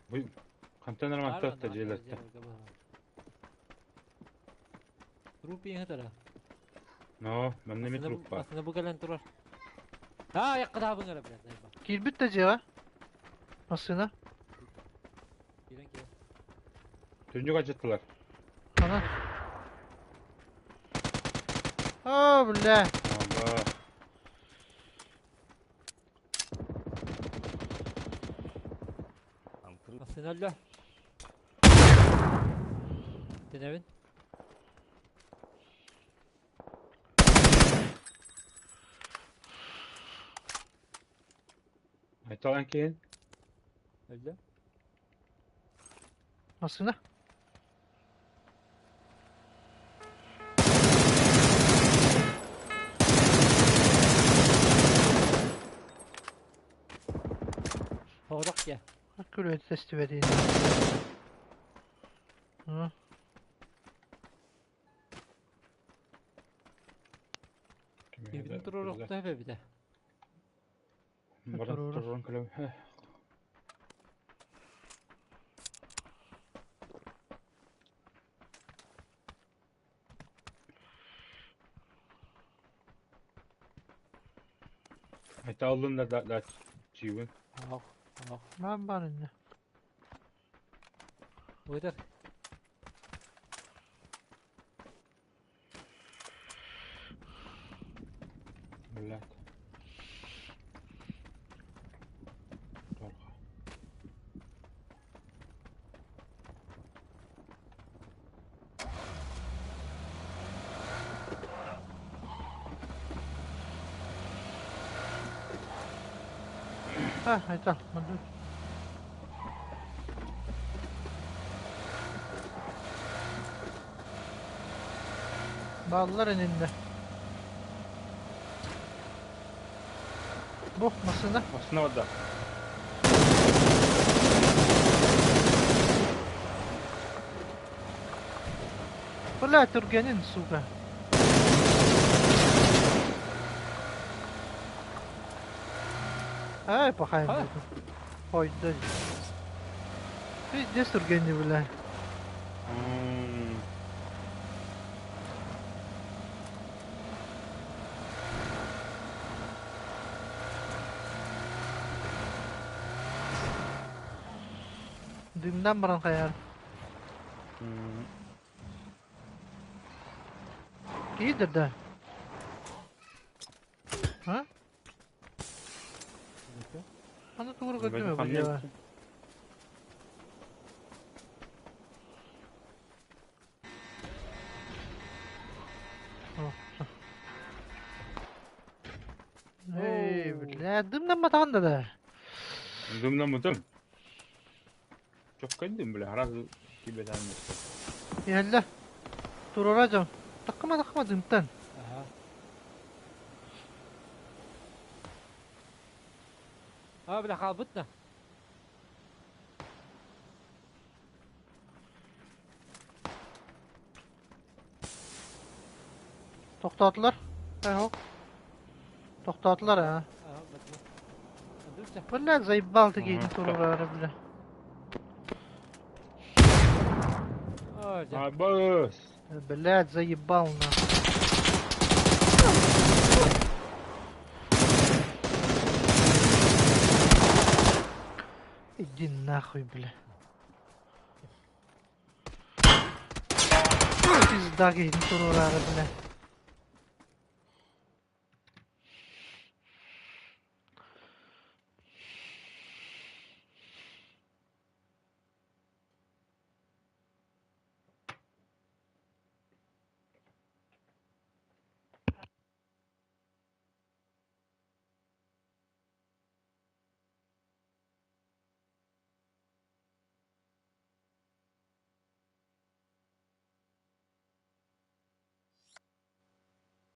Бу контейнер мантатта желетте. Труп ең тара. Но, манна ми труп бар. Асына бу кэлэн турар. Аа, якка быңара блядь. Киирбит да дьиэҕэ. Масына. Кирен кирен. Түннүк ачыттылар. Ана. О, бля. Аба. Асына өллө. Тенебин. Айталан кейін. Өллө. Масына. Хоғдақ я. Күлөт тестибетин. Hı. Бибин турар оқта бебите. Баран Турар. туран көлөм. Это аллын да да чиибин. Ох, ох. Баар баар инньэ. Ыытар. Блядь. Торха. А, это, маннык. Бааллар ининнэ. Бу массыына. Массыына барда. Бля, түргэнин, сука. Ай, пахайым буду. Ой, да. Пиздец түргэнни, бля. Дымдан баран хайар. Киидер да. А? Аны тугур көрдүм бу дьиэҕэ. Эй, бля, дымнамматаҕын да да. Дымнаммытым. Чоккайдым, бля, раз кибетэн Иһэллэ. Туруора дьон. Таккыма таккыма дымтан. Аха. А, бля, хаалбыт да. Тохтоотулар. Э, Тохтоотулар, а. Бля, заебал ты гейни туруора, бля. А, бас! Блядь, заебал нахуй. Иди нахуй, бля. Пизда гейни туруора, бля.